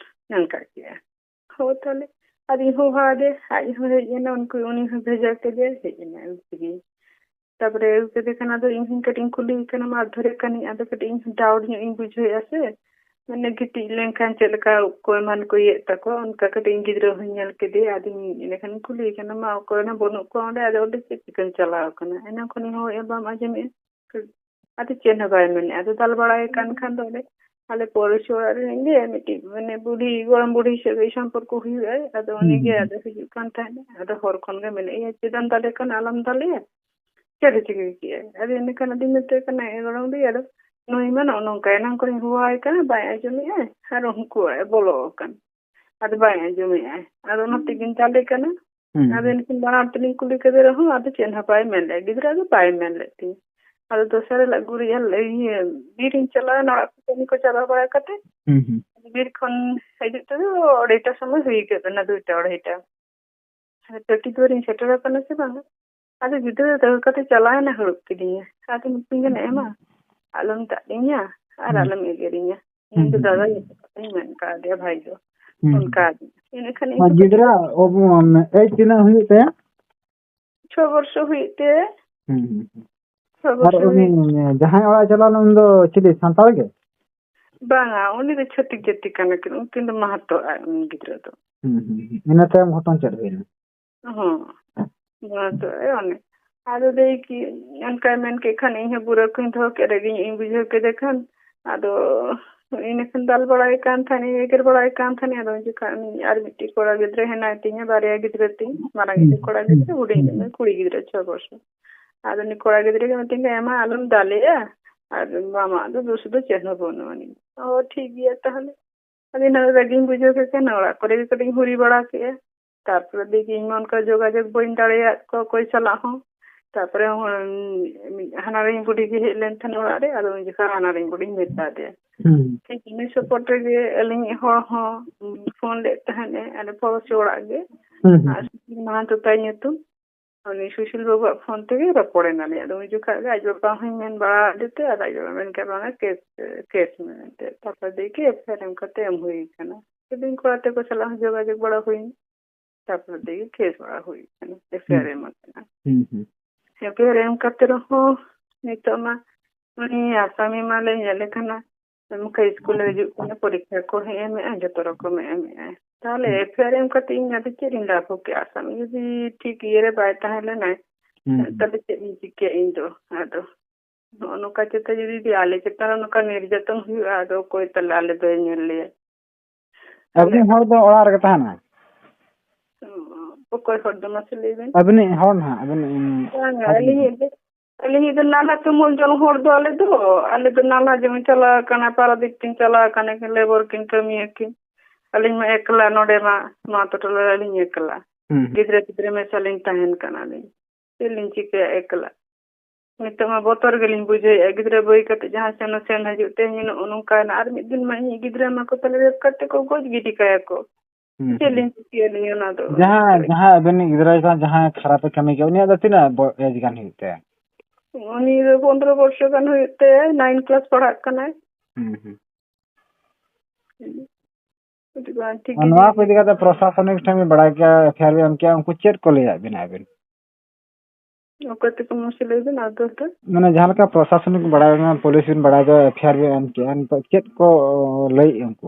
ᱱᱚᱝᱠᱟ ᱠᱮᱜᱼᱟ᱾ ᱦᱳ ᱛᱟᱦᱞᱮ, ᱟᱨ ᱤᱧ ᱦᱚᱦᱚ ᱟᱫᱮ, ᱟᱡ ᱦᱚᱸ ᱦᱮᱡ ᱮᱱᱟ, ᱩᱱᱠᱩ, ᱩᱱᱤ ᱦᱚᱸ ᱵᱷᱮᱡᱟ ᱠᱮᱫᱮᱭᱟ, ᱦᱮᱡ ᱮᱱᱟ ᱟᱡ ᱛᱮᱜᱮ᱾ ᱛᱟᱯᱚᱨᱮ ᱟᱹᱜᱩ ᱠᱮᱫᱮ ᱠᱷᱟᱱ ᱟᱫᱚ ᱤᱧ ᱦᱚᱸᱧ ᱠᱟᱹᱴᱤᱡ ᱤᱧ ᱠᱩᱞᱤᱭᱮ ᱠᱟᱱᱟ, ᱢᱟᱨ ᱫᱷᱚᱨᱮ ᱠᱟᱹᱱᱟᱹᱧ, ᱟᱫᱚ ᱠᱟᱹᱴᱤᱡ ᱤᱧ ᱦᱚᱸ doubt ᱧᱚᱜ ᱤᱧ ᱵᱩᱡᱷᱟᱹᱣᱮᱫᱼᱟ ᱥᱮ, ᱢᱟᱱᱮ ᱜᱤᱛᱤᱡ ᱞᱮᱱᱠᱷᱟᱱ ᱪᱮᱫ ᱞᱮᱠᱟ ᱩᱵ ᱠᱚ ᱮᱢᱟᱱ ᱠᱚ ᱤᱭᱟᱹᱜ ᱛᱟᱠᱚ, ᱚᱱᱠᱟ ᱠᱟᱹᱴᱤᱡ ᱤᱧ ᱜᱤᱫᱽᱨᱟᱹ ᱦᱚᱸᱧ ᱧᱮᱞ ᱠᱮᱫᱮᱭᱟ, ᱟᱫᱚᱧ ᱮᱸᱰᱮᱠᱷᱟᱱᱤᱧ ᱠᱩᱞᱤᱭᱮ ᱠᱟᱱᱟ, ᱢᱟ ᱚᱠᱚᱭ ᱦᱚᱸ ᱵᱟᱹᱱᱩᱜ ᱠᱚᱣᱟ ᱚᱸᱰᱮ, ᱟᱫᱚ ᱚᱸᱰᱮ ᱪᱮᱫ ᱪᱤᱠᱟᱹᱢ ᱪᱟᱞᱟᱣ ᱠᱟᱱᱟ? ᱮᱱᱟᱝ ᱠᱷᱚᱱᱤᱧ ᱦᱚᱦᱚᱭᱮᱫᱼᱟ ᱵᱟᱢ ᱟᱸᱡᱚᱢᱮᱫᱼᱟ᱾ ᱟᱫᱚ ᱪᱮᱫ ᱦᱚᱸ ᱵᱟᱭ ᱢᱮᱱᱮᱫᱼᱟ᱾ ᱟᱫᱚ ᱫᱟᱞ ᱵᱟᱲᱟᱭ ᱠᱟᱱ ᱠᱷᱟᱱ ᱫᱚ ᱚᱸᱰᱮ ᱟᱞᱮ ᱯᱚᱲᱚᱥᱤ ᱚᱲᱟᱜ ᱨᱮᱱᱤᱡ ᱜᱮ ᱢᱤᱫᱴᱤᱡ ᱢᱟᱱᱮ ᱵᱩᱰᱷᱤ, ᱜᱚᱲᱚᱢ ᱵᱩᱰᱷᱤ ᱥᱟᱹᱜᱟᱹᱭ ᱥᱚᱢᱯᱚᱨᱠᱚ ᱦᱩᱭᱩᱜᱼᱟ᱾ ᱟᱫᱚ ᱦᱩᱸ, ᱩᱱᱤ ᱜᱮ ᱦᱩᱸ, ᱦᱩᱸ᱾ ᱟᱫᱚ ᱦᱤᱡᱩᱜ ᱠᱟᱱ ᱛᱟᱦᱮᱸᱫ᱾ ᱟᱫᱚ ᱦᱚᱨ ᱠᱷᱚᱱ ᱜᱮ ᱢᱮᱱᱮᱫ, ᱤᱭᱟᱹ, ᱪᱮᱫᱟᱢ ᱫᱟᱞᱮ ᱠᱟᱱᱟ, ᱟᱞᱚᱢ ᱫᱟᱞᱮᱭᱟ? ᱪᱮᱫ ᱮ ᱪᱤᱠᱟᱹ ᱠᱮᱜᱼᱟᱭ? ᱟᱫᱚ ᱤᱱᱟᱹ ᱠᱷᱟᱱ ᱟᱫᱚᱧ ᱢᱮᱛᱟᱭ ᱠᱟᱱᱟ, ᱮ ᱜᱚᱲᱚᱢ ᱵᱩᱰᱷᱤ, ᱟᱫᱚ ᱱᱩᱭ ᱢᱟ ᱱᱚᱜᱼᱚ ᱱᱚᱝᱠᱟ, ᱮᱱᱟᱝ ᱠᱷᱚᱱᱤᱧ ᱦᱚᱦᱚᱣᱟᱭ ᱠᱟᱱᱟ, ᱵᱟᱭ ᱟᱸᱡᱚᱢᱮᱫᱼᱟᱭ, ᱟᱨ ᱩᱱᱠᱩ ᱚᱲᱟᱜ ᱮ ᱵᱚᱞᱚ ᱟᱠᱟᱱ᱾ ᱟᱫᱚ ᱵᱟᱭ ᱟᱸᱡᱚᱢᱮᱫᱼᱟᱭ᱾ ᱟᱫᱚ ᱚᱱᱟ ᱛᱮᱜᱤᱧ ᱫᱟᱞᱮ ᱠᱟᱱᱟ᱾ ᱦᱩᱸ, ᱟᱫᱚ ᱦᱩᱸ᱾ ᱮᱱᱠᱷᱟᱱ ᱵᱟᱱᱟᱨ ᱛᱮᱞᱤᱧ ᱠᱩᱞᱤ ᱠᱮᱫᱮ ᱨᱮᱦᱚᱸ, ᱟᱫᱚ ᱪᱮᱫ ᱦᱚᱸ ᱵᱟᱭ ᱢᱮᱱ ᱞᱮᱫ᱾ ᱜᱤᱫᱽᱨᱟᱹ ᱫᱚ ᱵᱟᱭ ᱢᱮᱱ ᱞᱮᱫ ᱛᱤᱧᱟᱹ᱾ ᱟᱫᱚ ᱫᱚᱥᱟᱨ ᱦᱤᱞᱳᱜ ᱜᱩᱨᱤᱡ ᱦᱤᱞᱳᱜ, ᱤᱭᱟᱹ, ᱵᱤᱨᱤᱧ ᱪᱟᱞᱟᱣᱮᱱᱟ, ᱚᱲᱟᱜ ᱠᱚ ᱠᱟᱹᱢᱤ ᱠᱚ ᱪᱟᱵᱟ ᱵᱟᱲᱟ ᱠᱟᱛᱮ᱾ ᱦᱩᱸ, ᱦᱩᱸ᱾ ᱵᱤᱨ ᱠᱷᱚᱱ ᱦᱤᱡᱩᱜ ᱛᱮᱫᱚ ᱟᱹᱲᱟᱹᱭᱴᱟ ᱥᱚᱢᱚᱭ ᱦᱩᱭ ᱜᱚᱫ ᱮᱱᱟ, ᱫᱩᱭᱴᱟ, ᱟᱹᱲᱟᱹᱭᱴᱟ᱾ ᱟᱫᱚ ᱴᱟᱹᱴᱤ ᱫᱩᱣᱟᱹᱨᱤᱧ ᱥᱮᱴᱮᱨ ᱟᱠᱟᱱᱟ ᱥᱮ ᱵᱟᱝᱟ? ᱟᱫᱚ ᱜᱤᱫᱽᱨᱟᱹ ᱫᱟᱹᱲ ᱠᱟᱛᱮ ᱪᱟᱞᱟᱣᱮᱱᱟ, ᱦᱟᱹᱨᱩᱵ ᱠᱤᱫᱤᱧᱟ᱾ ᱟᱫᱚ ᱢᱤᱛᱟᱹᱧ ᱠᱟᱱᱟ, ᱮ ᱢᱟ, ᱟᱞᱚᱢ ᱫᱟᱜ ᱤᱧᱟ ᱟᱨ ᱦᱩᱸ᱾ ᱟᱞᱚᱢ ᱮᱜᱮᱨᱤᱧᱟ᱾ ᱦᱩᱸ, ᱤᱧ ᱫᱚ ᱦᱩᱸ, ᱫᱟᱫᱟ ᱦᱩᱸ᱾ ᱧᱩᱛᱩᱢ ᱠᱟᱛᱮᱧ ᱢᱮᱱ ᱠᱟᱣᱫᱮᱭᱟ, ᱵᱷᱟᱭ ᱫᱚ᱾ ᱦᱩᱸ᱾ ᱚᱱᱠᱟ ᱟᱫᱤᱧᱟ᱾ ᱤᱱᱟᱹ ᱠᱷᱟᱱ ᱤᱧ ᱟᱨ ᱠᱚ ᱜᱤᱫᱽᱨᱟᱹ ᱚᱵ-, age ᱛᱤᱱᱟᱹᱜ ᱦᱩᱭᱩᱜ ᱛᱟᱭᱟ? ᱪᱷᱚ ᱵᱚᱨᱥᱚ ᱦᱩᱭᱩᱜ ᱛᱮ᱾ ᱦᱩᱸ, ᱦᱩᱸ, ᱦᱩᱸ᱾ ᱪᱷᱚ ᱟᱨ ᱵᱚᱨᱥᱚ ᱩᱱᱤ ᱦᱩᱭᱩᱜ᱾ ᱡᱟᱦᱟᱸᱭ ᱚᱲᱟᱜ ᱪᱟᱞᱟᱣ ᱞᱮᱱ, ᱩᱱᱤ ᱫᱚ ᱪᱤᱞᱤ, ᱥᱟᱱᱛᱟᱲ ᱜᱮ? ᱵᱟᱝᱟ, ᱩᱱᱤ ᱫᱚ ᱪᱷᱟᱹᱛᱤᱠ ᱡᱟᱹᱛᱤ ᱠᱟᱱᱟ ᱠᱤᱱ, ᱩᱱᱠᱤᱱ ᱫᱚ ᱢᱟᱦᱟᱛᱚ ᱟᱡ ᱩᱱᱤ ᱜᱤᱫᱽᱨᱟᱹ ᱫᱚ᱾ ᱦᱩᱸ, ᱦᱩᱸ, ᱦᱩᱸ᱾ ᱤᱱᱟᱹ ᱛᱟᱭᱚᱢ ᱜᱷᱚᱴᱚᱱ ᱪᱮᱫ ᱦᱩᱭᱱᱟ? ᱦᱚᱸ᱾ ᱢᱟᱦᱟᱛᱚ ᱟᱡ ᱚᱱᱮ᱾ ᱟᱫᱚ ᱫᱟᱹᱭ ᱠᱤ ᱚᱱᱠᱟᱭ ᱢᱮᱱ ᱠᱮᱫ ᱠᱷᱟᱱ ᱤᱧ ᱦᱚᱸ ᱵᱩᱨᱟᱹ ᱠᱚᱧ ᱫᱚᱦᱚ ᱠᱮᱫ ᱨᱮᱜᱮ ᱤᱧ ᱵᱩᱡᱷᱟᱹᱣ ᱠᱮᱫᱮ ᱠᱷᱟᱱ, ᱟᱫᱚ ᱤᱱᱟᱹ ᱠᱷᱟᱱ ᱫᱟᱞ ᱵᱟᱲᱟᱭ ᱠᱟᱱ ᱛᱟᱦᱮᱱᱤᱧ, ᱮᱜᱮᱨ ᱵᱟᱲᱟᱭ ᱠᱟᱱ ᱛᱟᱦᱮᱱᱤᱧ᱾ ᱟᱫᱚ ᱩᱱ ᱡᱚᱠᱷᱟᱱ ᱩᱱᱤ ᱟᱨ ᱢᱤᱫᱴᱤᱡ ᱠᱚᱲᱟ ᱜᱤᱫᱽᱨᱟᱹ ᱦᱮᱱᱟᱭ ᱛᱤᱧᱟ, ᱵᱟᱨᱭᱟ ᱜᱤᱫᱽᱨᱟᱹ ᱛᱤᱧ, ᱢᱟᱨᱟᱝ ᱦᱩᱸ, ᱜᱤᱫᱽᱨᱟᱹ ᱠᱚᱲᱟ ᱦᱩᱸ, ᱜᱤᱫᱽᱨᱟᱹ, ᱦᱩᱰᱤᱧ ᱦᱩᱸ, ᱜᱤᱫᱽᱨᱟᱹ ᱦᱩᱸ᱾ ᱠᱩᱲᱤ ᱜᱤᱫᱽᱨᱟᱹ ᱪᱷᱚ ᱵᱚᱨᱥᱚ᱾ ᱟᱫᱚ ᱩᱱᱤ ᱠᱚᱲᱟ ᱜᱤᱫᱽᱨᱟᱹ ᱜᱮ ᱢᱤᱛᱟᱹᱧ ᱠᱟᱱᱟ, ᱮ ᱢᱟ ᱟᱞᱚᱢ ᱫᱟᱞᱮᱭᱟ, ᱟᱨ ᱢᱟᱢᱟ ᱫᱚ ᱫᱳᱥ ᱫᱚ ᱪᱮᱫ ᱦᱚᱸ ᱵᱟᱹᱱᱩᱜ ᱟᱹᱱᱤᱡ᱾ ᱚ, ᱴᱷᱤᱠ ᱜᱮᱭᱟ ᱛᱟᱦᱚᱞᱮ᱾ ᱟᱫᱚ ᱤᱱᱟᱹ ᱨᱟᱹᱜᱤᱧ ᱵᱩᱡᱷᱟᱹᱣ ᱠᱮᱫ ᱠᱷᱟᱱ ᱚᱲᱟᱜ ᱠᱚᱨᱮ ᱜᱮ ᱠᱟᱹᱴᱤᱡ ᱤᱧ ᱦᱩᱨᱤ ᱵᱟᱲᱟ ᱠᱮᱫᱼᱟ᱾ ᱛᱟᱨᱯᱚᱨᱮ ᱫᱤᱠᱤ ᱤᱧ ᱢᱟ ᱚᱱᱠᱟ ᱡᱳᱜᱟᱡᱳᱜᱽ ᱵᱟᱹᱧ ᱫᱟᱲᱮᱭᱟᱜ ᱠᱚᱣᱟ ᱚᱠᱚᱭ ᱥᱟᱞᱟᱜ ᱦᱚᱸ᱾ ᱛᱟᱨᱯᱚᱨᱮ ᱦᱚᱸ ᱦᱟᱱᱟᱨᱤᱧ ᱵᱩᱰᱷᱤ ᱜᱮ ᱦᱮᱡ ᱞᱮᱱ ᱛᱟᱦᱮᱱ ᱚᱲᱟᱜ ᱨᱮ, ᱟᱫᱚ ᱩᱱ ᱡᱚᱠᱷᱚᱱ ᱦᱟᱱᱟᱨᱤᱧ ᱵᱩᱰᱷᱤᱧ ᱢᱮᱛᱟ ᱫᱮᱭᱟ᱾ ᱦᱩᱸ᱾ ᱴᱷᱤᱠ ᱤᱱᱟᱹ ᱥᱚᱯᱚᱨᱴ ᱨᱮᱜᱮ ᱟᱹᱞᱤᱧ ᱦᱚᱲ ᱦᱚᱸ ᱯᱷᱳᱱ ᱞᱮᱫ ᱛᱟᱦᱮᱸᱫ ᱮ, ᱟᱞᱮ ᱯᱚᱲᱚᱥᱤ ᱚᱲᱟᱜ ᱜᱮ᱾ ᱦᱩᱸ, ᱦᱩᱸ, ᱟᱨ ᱦᱩᱸ᱾ ᱥᱩᱥᱤᱞ ᱢᱟᱦᱟᱱᱛᱚ ᱛᱟᱭ ᱧᱩᱛᱩᱢ᱾ ᱩᱱᱤ ᱥᱩᱥᱤᱞ ᱵᱟᱹᱵᱩᱣᱟᱜ ᱯᱷᱳᱱ ᱛᱮᱜᱮ ᱨᱚᱯᱚᱲ ᱮᱱᱟᱞᱮ᱾ ᱟᱫᱚ ᱩᱱ ᱡᱚᱠᱷᱟᱡ ᱜᱮ ᱟᱡ ᱵᱟᱵᱟ ᱦᱚᱸᱧ ᱢᱮᱱ ᱵᱟᱲᱟ ᱟᱫᱮ ᱛᱮ, ᱟᱫᱚ ᱟᱡ ᱵᱟᱵᱟ ᱢᱮᱱ ᱠᱮᱫ, "ᱵᱟᱝᱟ, ᱠᱮᱥ, ᱠᱮᱥ ᱢᱮ" ᱢᱮᱱᱛᱮ᱾ ᱛᱟᱨᱯᱚᱨ ᱫᱤᱭᱮ ᱜᱮ ᱮᱯᱷ ᱟᱭ ᱟᱨ ᱮᱢ ᱠᱟᱛᱮ ᱮᱢ ᱦᱩᱭ ᱠᱟᱱᱟ᱾ ᱥᱮᱫᱤᱱ ᱠᱚᱲᱟ ᱛᱮᱠᱚ ᱥᱟᱞᱟᱜ ᱦᱚᱸ ᱡᱳᱜᱟᱡᱳᱜᱽ ᱵᱟᱲᱟ ᱦᱩᱭ ᱮᱱᱟ᱾ ᱛᱟᱨᱯᱚᱨ ᱫᱤᱭᱮ ᱜᱮ ᱠᱮᱥ ᱵᱟᱲᱟ ᱦᱩᱭ ᱠᱟᱱᱟ, ᱮᱯᱷ ᱟᱭ ᱟᱨ ᱦᱩᱸ᱾ ᱮᱢ ᱟᱠᱟᱱᱟ᱾ ᱦᱩᱸ, ᱦᱩᱸ᱾ ᱮᱯᱷ ᱟᱭ ᱟᱨ ᱮᱢ ᱠᱟᱛᱮ ᱨᱮᱦᱚᱸ ᱱᱤᱛᱚᱜ ᱢᱟ ᱩᱱᱤ ᱟᱥᱟᱢᱤ ᱢᱟᱞᱮ ᱧᱮᱞᱮ ᱠᱟᱱᱟ, ᱱᱚᱝᱠᱟ ᱤᱥᱠᱩᱞ ᱮ ᱦᱤᱡᱩᱜ ᱠᱟᱱᱟ, ᱯᱚᱨᱤᱠᱠᱷᱟ ᱠᱚ ᱦᱮᱸ ᱮᱢᱮᱜᱼᱟ, ᱡᱚᱛᱚ ᱨᱚᱠᱚᱢ ᱮ ᱮᱢᱮᱜᱼᱟ᱾ ᱛᱟᱦᱚᱞᱮ ᱦᱩᱸ᱾ ᱮᱯᱷ ᱟᱭ ᱟᱨ ᱮᱢ ᱠᱟᱛᱮ ᱤᱧ ᱟᱫᱚ ᱪᱮᱫ ᱤᱧ ᱞᱟᱵᱷ ᱠᱮᱜᱼᱟ? ᱟᱥᱟᱢᱤ ᱡᱩᱫᱤ ᱴᱷᱤᱠ ᱤᱭᱟᱹ ᱨᱮ ᱵᱟᱭ ᱛᱟᱦᱮᱸ ᱞᱮᱱᱟᱭ, ᱦᱩᱸ, ᱦᱩᱸ᱾ ᱛᱟᱦᱚᱞᱮ ᱪᱮᱫ ᱤᱧ ᱪᱤᱠᱟᱹᱭᱟ ᱤᱧ ᱫᱚ? ᱟᱫᱚ ᱱᱚᱜᱼᱚ ᱱᱚᱝᱠᱟ ᱪᱮᱛᱟ ᱡᱩᱫᱤ ᱟᱞᱮ ᱪᱮᱛᱟᱱ ᱨᱮ ᱱᱚᱝᱠᱟ ᱱᱤᱨᱡᱟᱛᱚᱱ ᱦᱩᱭᱩᱜᱼᱟ, ᱟᱫᱚ ᱚᱠᱚᱭ ᱛᱟᱦᱚᱞᱮ ᱟᱞᱮ ᱫᱚᱭ ᱧᱮᱞ ᱞᱮᱭᱟ? ᱟᱹᱵᱤᱱᱤᱡ ᱦᱚᱲ ᱫᱚ ᱚᱲᱟᱜ ᱨᱮᱜᱮ ᱛᱟᱦᱮᱱᱟᱭ? ᱚᱠᱚᱭ ᱦᱚᱲ ᱫᱚ ᱢᱟᱥᱮ ᱞᱟᱹᱭ ᱵᱮᱱ? ᱟᱹᱵᱤᱱᱤᱡ ᱦᱚᱲ ᱱᱟᱦᱟᱜ, ᱟᱹᱵᱤᱱ, ᱩᱸ, ᱵᱟᱝᱟ, ᱦᱚᱲ ᱟᱹᱞᱤᱧᱤᱡ ᱫᱚ, ᱟᱹᱞᱤᱧᱤᱡ ᱫᱚ ᱱᱟᱞᱦᱟ ᱛᱩᱢᱟᱹᱞ ᱡᱚᱝ ᱦᱚᱲ ᱫᱚ ᱟᱞᱮ ᱫᱚ, ᱟᱞᱮ ᱫᱚ ᱱᱟᱞᱦᱟ ᱡᱮᱢᱚᱱ ᱪᱟᱞᱟᱣ ᱟᱠᱟᱱᱟ, ᱯᱟᱨᱟᱫᱤᱯ ᱠᱤᱱ ᱪᱟᱞᱟᱣ ᱟᱠᱟᱱᱟ, ᱠᱤᱱ ᱞᱮᱵᱚᱨ ᱠᱤᱱ ᱠᱟᱹᱢᱤᱭᱟ ᱠᱤᱱ᱾ ᱟᱹᱞᱤᱧ ᱢᱟ ᱮᱠᱞᱟ ᱱᱚᱰᱮ ᱢᱟ, ᱱᱚᱣᱟ ᱴᱚᱴᱷᱟ ᱨᱮ ᱟᱹᱞᱤᱧ ᱮᱠᱞᱟ᱾ ᱦᱩᱸ, ᱦᱩᱸ᱾ ᱜᱤᱫᱽᱨᱟᱹ ᱯᱤᱫᱽᱨᱟᱹ ᱢᱮᱥᱟ ᱞᱤᱧ ᱛᱟᱦᱮᱱ ᱠᱟᱱᱟᱞᱤᱧ᱾ ᱪᱮᱫ ᱞᱤᱧ ᱪᱤᱠᱟᱹᱭᱟ ᱮᱠᱞᱟ? ᱱᱤᱛᱚᱜ ᱢᱟ ᱵᱚᱛᱚᱨ ᱜᱮᱞᱤᱧ ᱵᱩᱡᱷᱟᱹᱣᱮᱫᱼᱟ, ᱜᱤᱫᱽᱨᱟᱹ ᱵᱟᱹᱜᱤ ᱠᱟᱛᱮ ᱡᱟᱦᱟᱸ ᱥᱮᱱ ᱥᱮᱱ ᱦᱤᱡᱩᱜ ᱛᱮ ᱱᱚᱜᱼᱚ ᱱᱚᱝᱠᱟᱭᱮᱱᱟ᱾ ᱟᱨ ᱢᱤᱫ ᱫᱤᱱ ᱢᱟ ᱤᱧᱤᱡ ᱜᱤᱫᱽᱨᱟᱹ ᱢᱟ ᱠᱚ ᱛᱟᱞᱮ ᱨᱮᱯ ᱠᱟᱛᱮ ᱠᱚ ᱜᱚᱡ ᱜᱤᱰᱤ ᱠᱟᱭᱟ ᱠᱚ᱾ ᱦᱩᱸ, ᱪᱮᱫ ᱦᱩᱸ᱾ ᱞᱤᱧ ᱪᱤᱠᱟᱹᱭᱟ ᱞᱤᱧ ᱚᱱᱟ ᱫᱚ? ᱡᱟᱦᱟᱸ, ᱡᱟᱦᱟᱸ ᱟᱵᱮᱱᱤᱡ ᱜᱤᱫᱽᱨᱟᱹ ᱥᱟᱶ ᱡᱟᱦᱟᱸ ᱠᱷᱟᱨᱟᱯ ᱮ ᱠᱟᱹᱢᱤ ᱠᱮᱫ, ᱩᱱᱤᱭᱟᱜ ᱫᱚ ᱛᱤᱱᱟᱹᱜ ᱵᱚ-, ᱮᱡᱽ ᱜᱟᱱ ᱦᱩᱭᱩᱜ ᱛᱟᱭᱟ? ᱩᱱᱤ ᱫᱚ ᱯᱚᱱᱫᱽᱨᱚ ᱵᱚᱨᱥᱚ ᱜᱟᱱ ᱦᱩᱭᱩᱜ ᱛᱟᱭᱟ, ᱱᱟᱭᱤᱱ ᱠᱞᱟᱥ ᱯᱟᱲᱦᱟᱜ ᱠᱟᱱᱟᱭ᱾ ᱦᱩᱸ, ᱦᱩᱸ᱾ ᱟᱹᱰᱤ ᱵᱟᱝ ᱴᱷᱤᱠ ᱟᱨ ᱜᱮ ᱱᱚᱣᱟ ᱠᱚ ᱡᱩᱫᱤ ᱤᱫᱤ ᱠᱟᱛᱮ ᱯᱨᱚᱥᱟᱥᱚᱱᱤᱠ ᱴᱷᱮᱱ ᱵᱤᱱ ᱵᱟᱲᱟᱭ ᱠᱮᱭᱟ, ᱮᱯᱷ ᱟᱭ ᱟᱨ ᱵᱤᱱ ᱮᱢ ᱠᱮᱭᱟ, ᱩᱱᱠᱩ ᱪᱮᱫ ᱠᱚ ᱞᱟᱹᱭᱟᱫ ᱵᱤᱱᱟ ᱟᱵᱤᱱ? ᱚᱠᱚᱭ ᱛᱮᱠᱚ ᱢᱟᱥᱮ ᱞᱟᱹᱭ ᱵᱮᱱ ᱟᱨ ᱫᱚᱦᱲᱟ ᱛᱮ? ᱢᱟᱱᱮ ᱡᱟᱦᱟᱸ ᱞᱮᱠᱟ ᱯᱨᱚᱥᱟᱥᱚᱱᱤᱠ ᱵᱟᱲᱟᱭ ᱠᱟᱱᱟ, ᱯᱩᱞᱤᱥ ᱵᱤᱱ ᱵᱟᱲᱟᱭ ᱫᱚ, ᱮᱯᱷ ᱟᱭ ᱟᱨ ᱵᱤᱱ ᱮᱢ ᱠᱮᱜᱼᱟ, ᱱᱤᱛᱚᱜ ᱪᱮᱫ ᱠᱚ ᱞᱟᱹᱭᱮᱫᱼᱟ ᱩᱱᱠᱩ?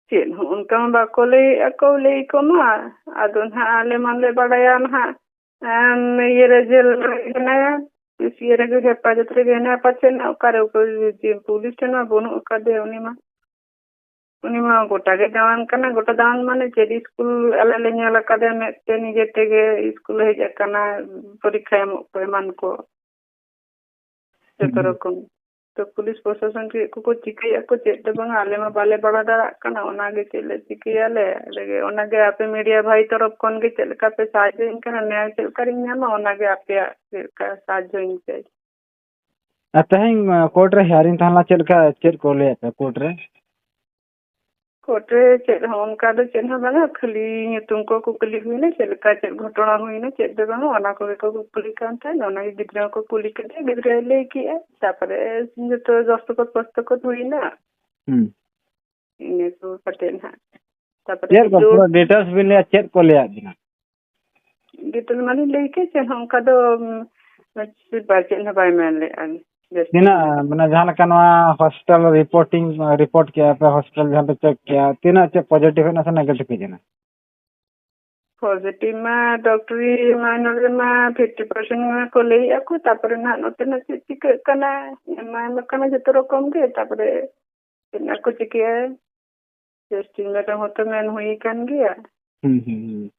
ᱪᱮᱫ ᱦᱚᱸ ᱚᱱᱠᱟ ᱢᱟ ᱵᱟᱠᱚ ᱞᱟᱹᱭᱮᱫᱼᱟ ᱠᱚ, ᱞᱟᱹᱭ ᱠᱚᱢᱟ᱾ ᱟᱫᱚ ᱱᱟᱦᱟᱜ ᱟᱞᱮ ᱢᱟᱞᱮ ᱵᱟᱲᱟᱭᱟ ᱱᱟᱦᱟᱜ, ᱟᱢ, ᱤᱭᱟᱹ ᱨᱮ ᱡᱮᱞ ᱨᱮ ᱦᱮᱱᱟᱭᱟ, ᱤᱭᱟᱹ ᱨᱮᱜᱮ ᱦᱮᱯᱟᱡᱚᱛ ᱨᱮᱜᱮ ᱦᱮᱱᱟᱭᱟ ᱯᱟᱪᱮᱫ, ᱚᱠᱟᱨᱮ ᱚᱠᱚᱭ ᱡᱮ ᱯᱩᱞᱤᱥ ᱴᱷᱮᱱ ᱢᱟ ᱵᱟᱹᱱᱩᱜ ᱟᱠᱟᱫᱮᱭᱟ ᱩᱱᱤ ᱢᱟ᱾ ᱩᱱᱤ ᱢᱟ ᱜᱚᱴᱟ ᱜᱮ ᱫᱟᱬᱟᱱ ᱠᱟᱱᱟ, ᱜᱚᱴᱟ ᱫᱟᱬᱟᱱ ᱢᱟᱱᱮ ᱪᱮᱫ, ᱤᱥᱠᱩᱞ ᱟᱞᱮ ᱞᱮ ᱧᱮᱞ ᱟᱠᱟᱫᱮᱭᱟ ᱢᱮᱫ ᱛᱮ, ᱱᱤᱡᱮ ᱛᱮᱜᱮ ᱤᱥᱠᱩᱞ ᱮ ᱦᱮᱡ ᱟᱠᱟᱱᱟ, ᱯᱚᱨᱤᱠᱠᱷᱟ ᱮᱢᱚᱜ ᱠᱚ ᱮᱢᱟᱱ ᱠᱚ᱾ ᱡᱚᱛᱚ ᱦᱩᱸ᱾ ᱨᱚᱠᱚᱢ᱾ ᱛᱚ ᱯᱩᱞᱤᱥ ᱯᱨᱚᱥᱟᱥᱚᱱ ᱪᱮᱫ ᱠᱚᱠᱚ ᱪᱤᱠᱟᱹᱭᱮᱫᱼᱟ ᱠᱚ, ᱪᱮᱫ ᱫᱚ ᱵᱟᱝᱟ, ᱟᱞᱮ ᱢᱟ ᱵᱟᱞᱮ ᱵᱟᱲᱟᱭ ᱫᱟᱲᱮᱭᱟᱜ ᱠᱟᱱᱟ᱾ ᱚᱱᱟᱜᱮ ᱪᱮᱫ ᱞᱮ ᱪᱤᱠᱟᱹᱭᱟᱞᱮ? ᱟᱞᱮᱜᱮ ᱚᱱᱟᱜᱮ ᱟᱯᱮ ᱢᱤᱰᱤᱭᱟ ᱵᱷᱟᱭ ᱛᱚᱨᱚᱯ ᱠᱷᱚᱱ ᱜᱮ ᱪᱮᱫ ᱞᱮᱠᱟ ᱯᱮ ᱥᱟᱦᱟᱡᱽᱡᱚᱧ ᱠᱟᱱᱟ, ᱱᱮᱭᱟᱭ ᱪᱮᱫ ᱞᱮᱠᱟᱨᱤᱧ ᱧᱟᱢᱟ, ᱚᱱᱟᱜᱮ ᱟᱯᱮᱭᱟᱜ ᱪᱮᱫ ᱞᱮᱠᱟ ᱥᱟᱦᱟᱡᱽᱡᱚᱧ ᱯᱮ᱾ ᱟᱨ ᱛᱮᱦᱮᱧ, ᱟᱸ, ᱠᱳᱨᱴ ᱨᱮ ᱦᱤᱭᱟᱨᱤᱝ ᱛᱟᱦᱮᱸ ᱞᱮᱱᱟ, ᱪᱮᱫ ᱞᱮᱠᱟ, ᱪᱮᱫ ᱠᱚ ᱞᱟᱹᱭᱟᱫ ᱯᱮ ᱠᱳᱨᱴ ᱨᱮ? ᱠᱳᱨᱴ ᱨᱮ ᱪᱮᱫ ᱦᱚᱸ ᱚᱱᱠᱟ ᱫᱚ ᱪᱮᱫ ᱦᱚᱸ ᱵᱟᱝᱟ, ᱠᱷᱟᱹᱞᱤ ᱧᱩᱛᱩᱢ ᱠᱚ ᱠᱩᱠᱞᱤ ᱦᱩᱭᱱᱟ, ᱪᱮᱫ ᱞᱮᱠᱟ ᱪᱮᱫ ᱜᱷᱚᱴᱚᱱᱟ ᱦᱩᱭᱱᱟ, ᱪᱮᱫ ᱫᱚ ᱵᱟᱝᱟ, ᱚᱱᱟ ᱠᱚᱜᱮ ᱠᱚ ᱠᱩᱠᱞᱤ ᱠᱟᱱ ᱛᱟᱦᱮᱸᱫ᱾ ᱚᱱᱟᱜᱮ ᱜᱤᱫᱽᱨᱟᱹ ᱦᱚᱸᱠᱚ ᱠᱩᱞᱤ ᱠᱮᱫᱮᱭᱟ, ᱜᱤᱫᱽᱨᱟᱹᱭ ᱞᱟᱹᱭ ᱠᱮᱜᱼᱟ, ᱛᱟᱨᱯᱚᱨᱮ ᱡᱚᱛᱚ ᱫᱚᱥᱛᱚᱠᱚᱛ ᱯᱚᱥᱛᱚᱠᱚᱛ ᱦᱩᱭᱱᱟ᱾ ᱦᱩᱸ᱾ ᱤᱱᱟᱹ ᱠᱚ ᱠᱟᱛᱮ ᱱᱟᱦᱟᱜ᱾ ᱛᱟᱨᱯᱚᱨᱮ ᱪᱮᱫ ᱠᱚ ᱡᱳᱨ ᱯᱩᱨᱟᱹ ᱰᱤᱴᱮᱞᱥ ᱵᱤᱱ ᱞᱟᱹᱭᱟ, ᱪᱮᱫ ᱠᱚ ᱞᱟᱹᱭᱟᱫ ᱵᱤᱱᱟ? ᱰᱤᱴᱮᱞ ᱢᱟᱞᱤᱧ ᱞᱟᱹᱭ ᱠᱮᱫ, ᱪᱮᱫ ᱦᱚᱸ ᱚᱱᱠᱟ ᱫᱚ, ᱩᱢ, ᱵᱟᱭ, ᱪᱮᱫ ᱦᱚᱸ ᱵᱟᱭ ᱢᱮᱱ ᱞᱮᱫᱼᱟ᱾ ᱡᱟᱹᱥᱛᱤ ᱛᱤᱱᱟᱹᱜ, ᱫᱚ᱾ ᱢᱟᱱᱮ, ᱡᱟᱦᱟᱸ ᱞᱮᱠᱟ ᱱᱚᱣᱟ ᱦᱚᱥᱯᱤᱴᱟᱞ ᱨᱤᱯᱳᱨᱴᱤᱝ, ᱨᱤᱯᱳᱨᱴ ᱠᱮᱜᱼᱟ ᱯᱮ, ᱦᱚᱥᱯᱤᱴᱟᱞ ᱡᱟᱦᱟᱸ ᱯᱮ ᱪᱮᱠ ᱠᱮᱜᱼᱟ, ᱛᱤᱱᱟᱹᱜ ᱪᱮᱫ ᱯᱚᱡᱤᱴᱤᱵᱷ ᱦᱮᱡ ᱮᱱᱟ ᱥᱮ ᱱᱮᱜᱮᱴᱤᱵᱷ ᱦᱮᱡ ᱮᱱᱟ? ᱯᱚᱡᱤᱴᱤᱵᱷ ᱢᱟ ᱰᱚᱠᱴᱚᱨᱤ ᱢᱟᱭᱱᱚᱨ ᱨᱮᱢᱟ ᱯᱷᱤᱯᱴᱤ ᱯᱟᱨᱥᱮᱱᱴ ᱢᱟ ᱠᱚ ᱞᱟᱹᱭᱮᱫᱼᱟ ᱠᱚ, ᱛᱟᱨᱯᱚᱨᱮ ᱱᱟᱦᱟᱜ ᱱᱚᱛᱮ ᱱᱟᱜ ᱪᱮᱫ ᱪᱤᱠᱟᱹᱜ ᱠᱟᱱᱟ, ᱮᱢ ᱢᱟ ᱮᱢ ᱠᱟᱱᱟ ᱡᱚᱛᱚ ᱨᱚᱠᱚᱢ ᱜᱮ, ᱛᱟᱨᱯᱚᱨᱮ ᱪᱮᱫ ᱱᱟᱜ ᱠᱚ ᱪᱤᱠᱟᱹᱭᱟ, ᱴᱮᱥᱴᱤᱝ ᱢᱮ ᱨᱮᱦᱚᱸ ᱛᱚ ᱢᱮᱱ ᱦᱩᱭ ᱟᱠᱟᱱ ᱜᱮᱭᱟ᱾ ᱦᱩᱸ, ᱦᱩᱸ, ᱦᱩᱸ᱾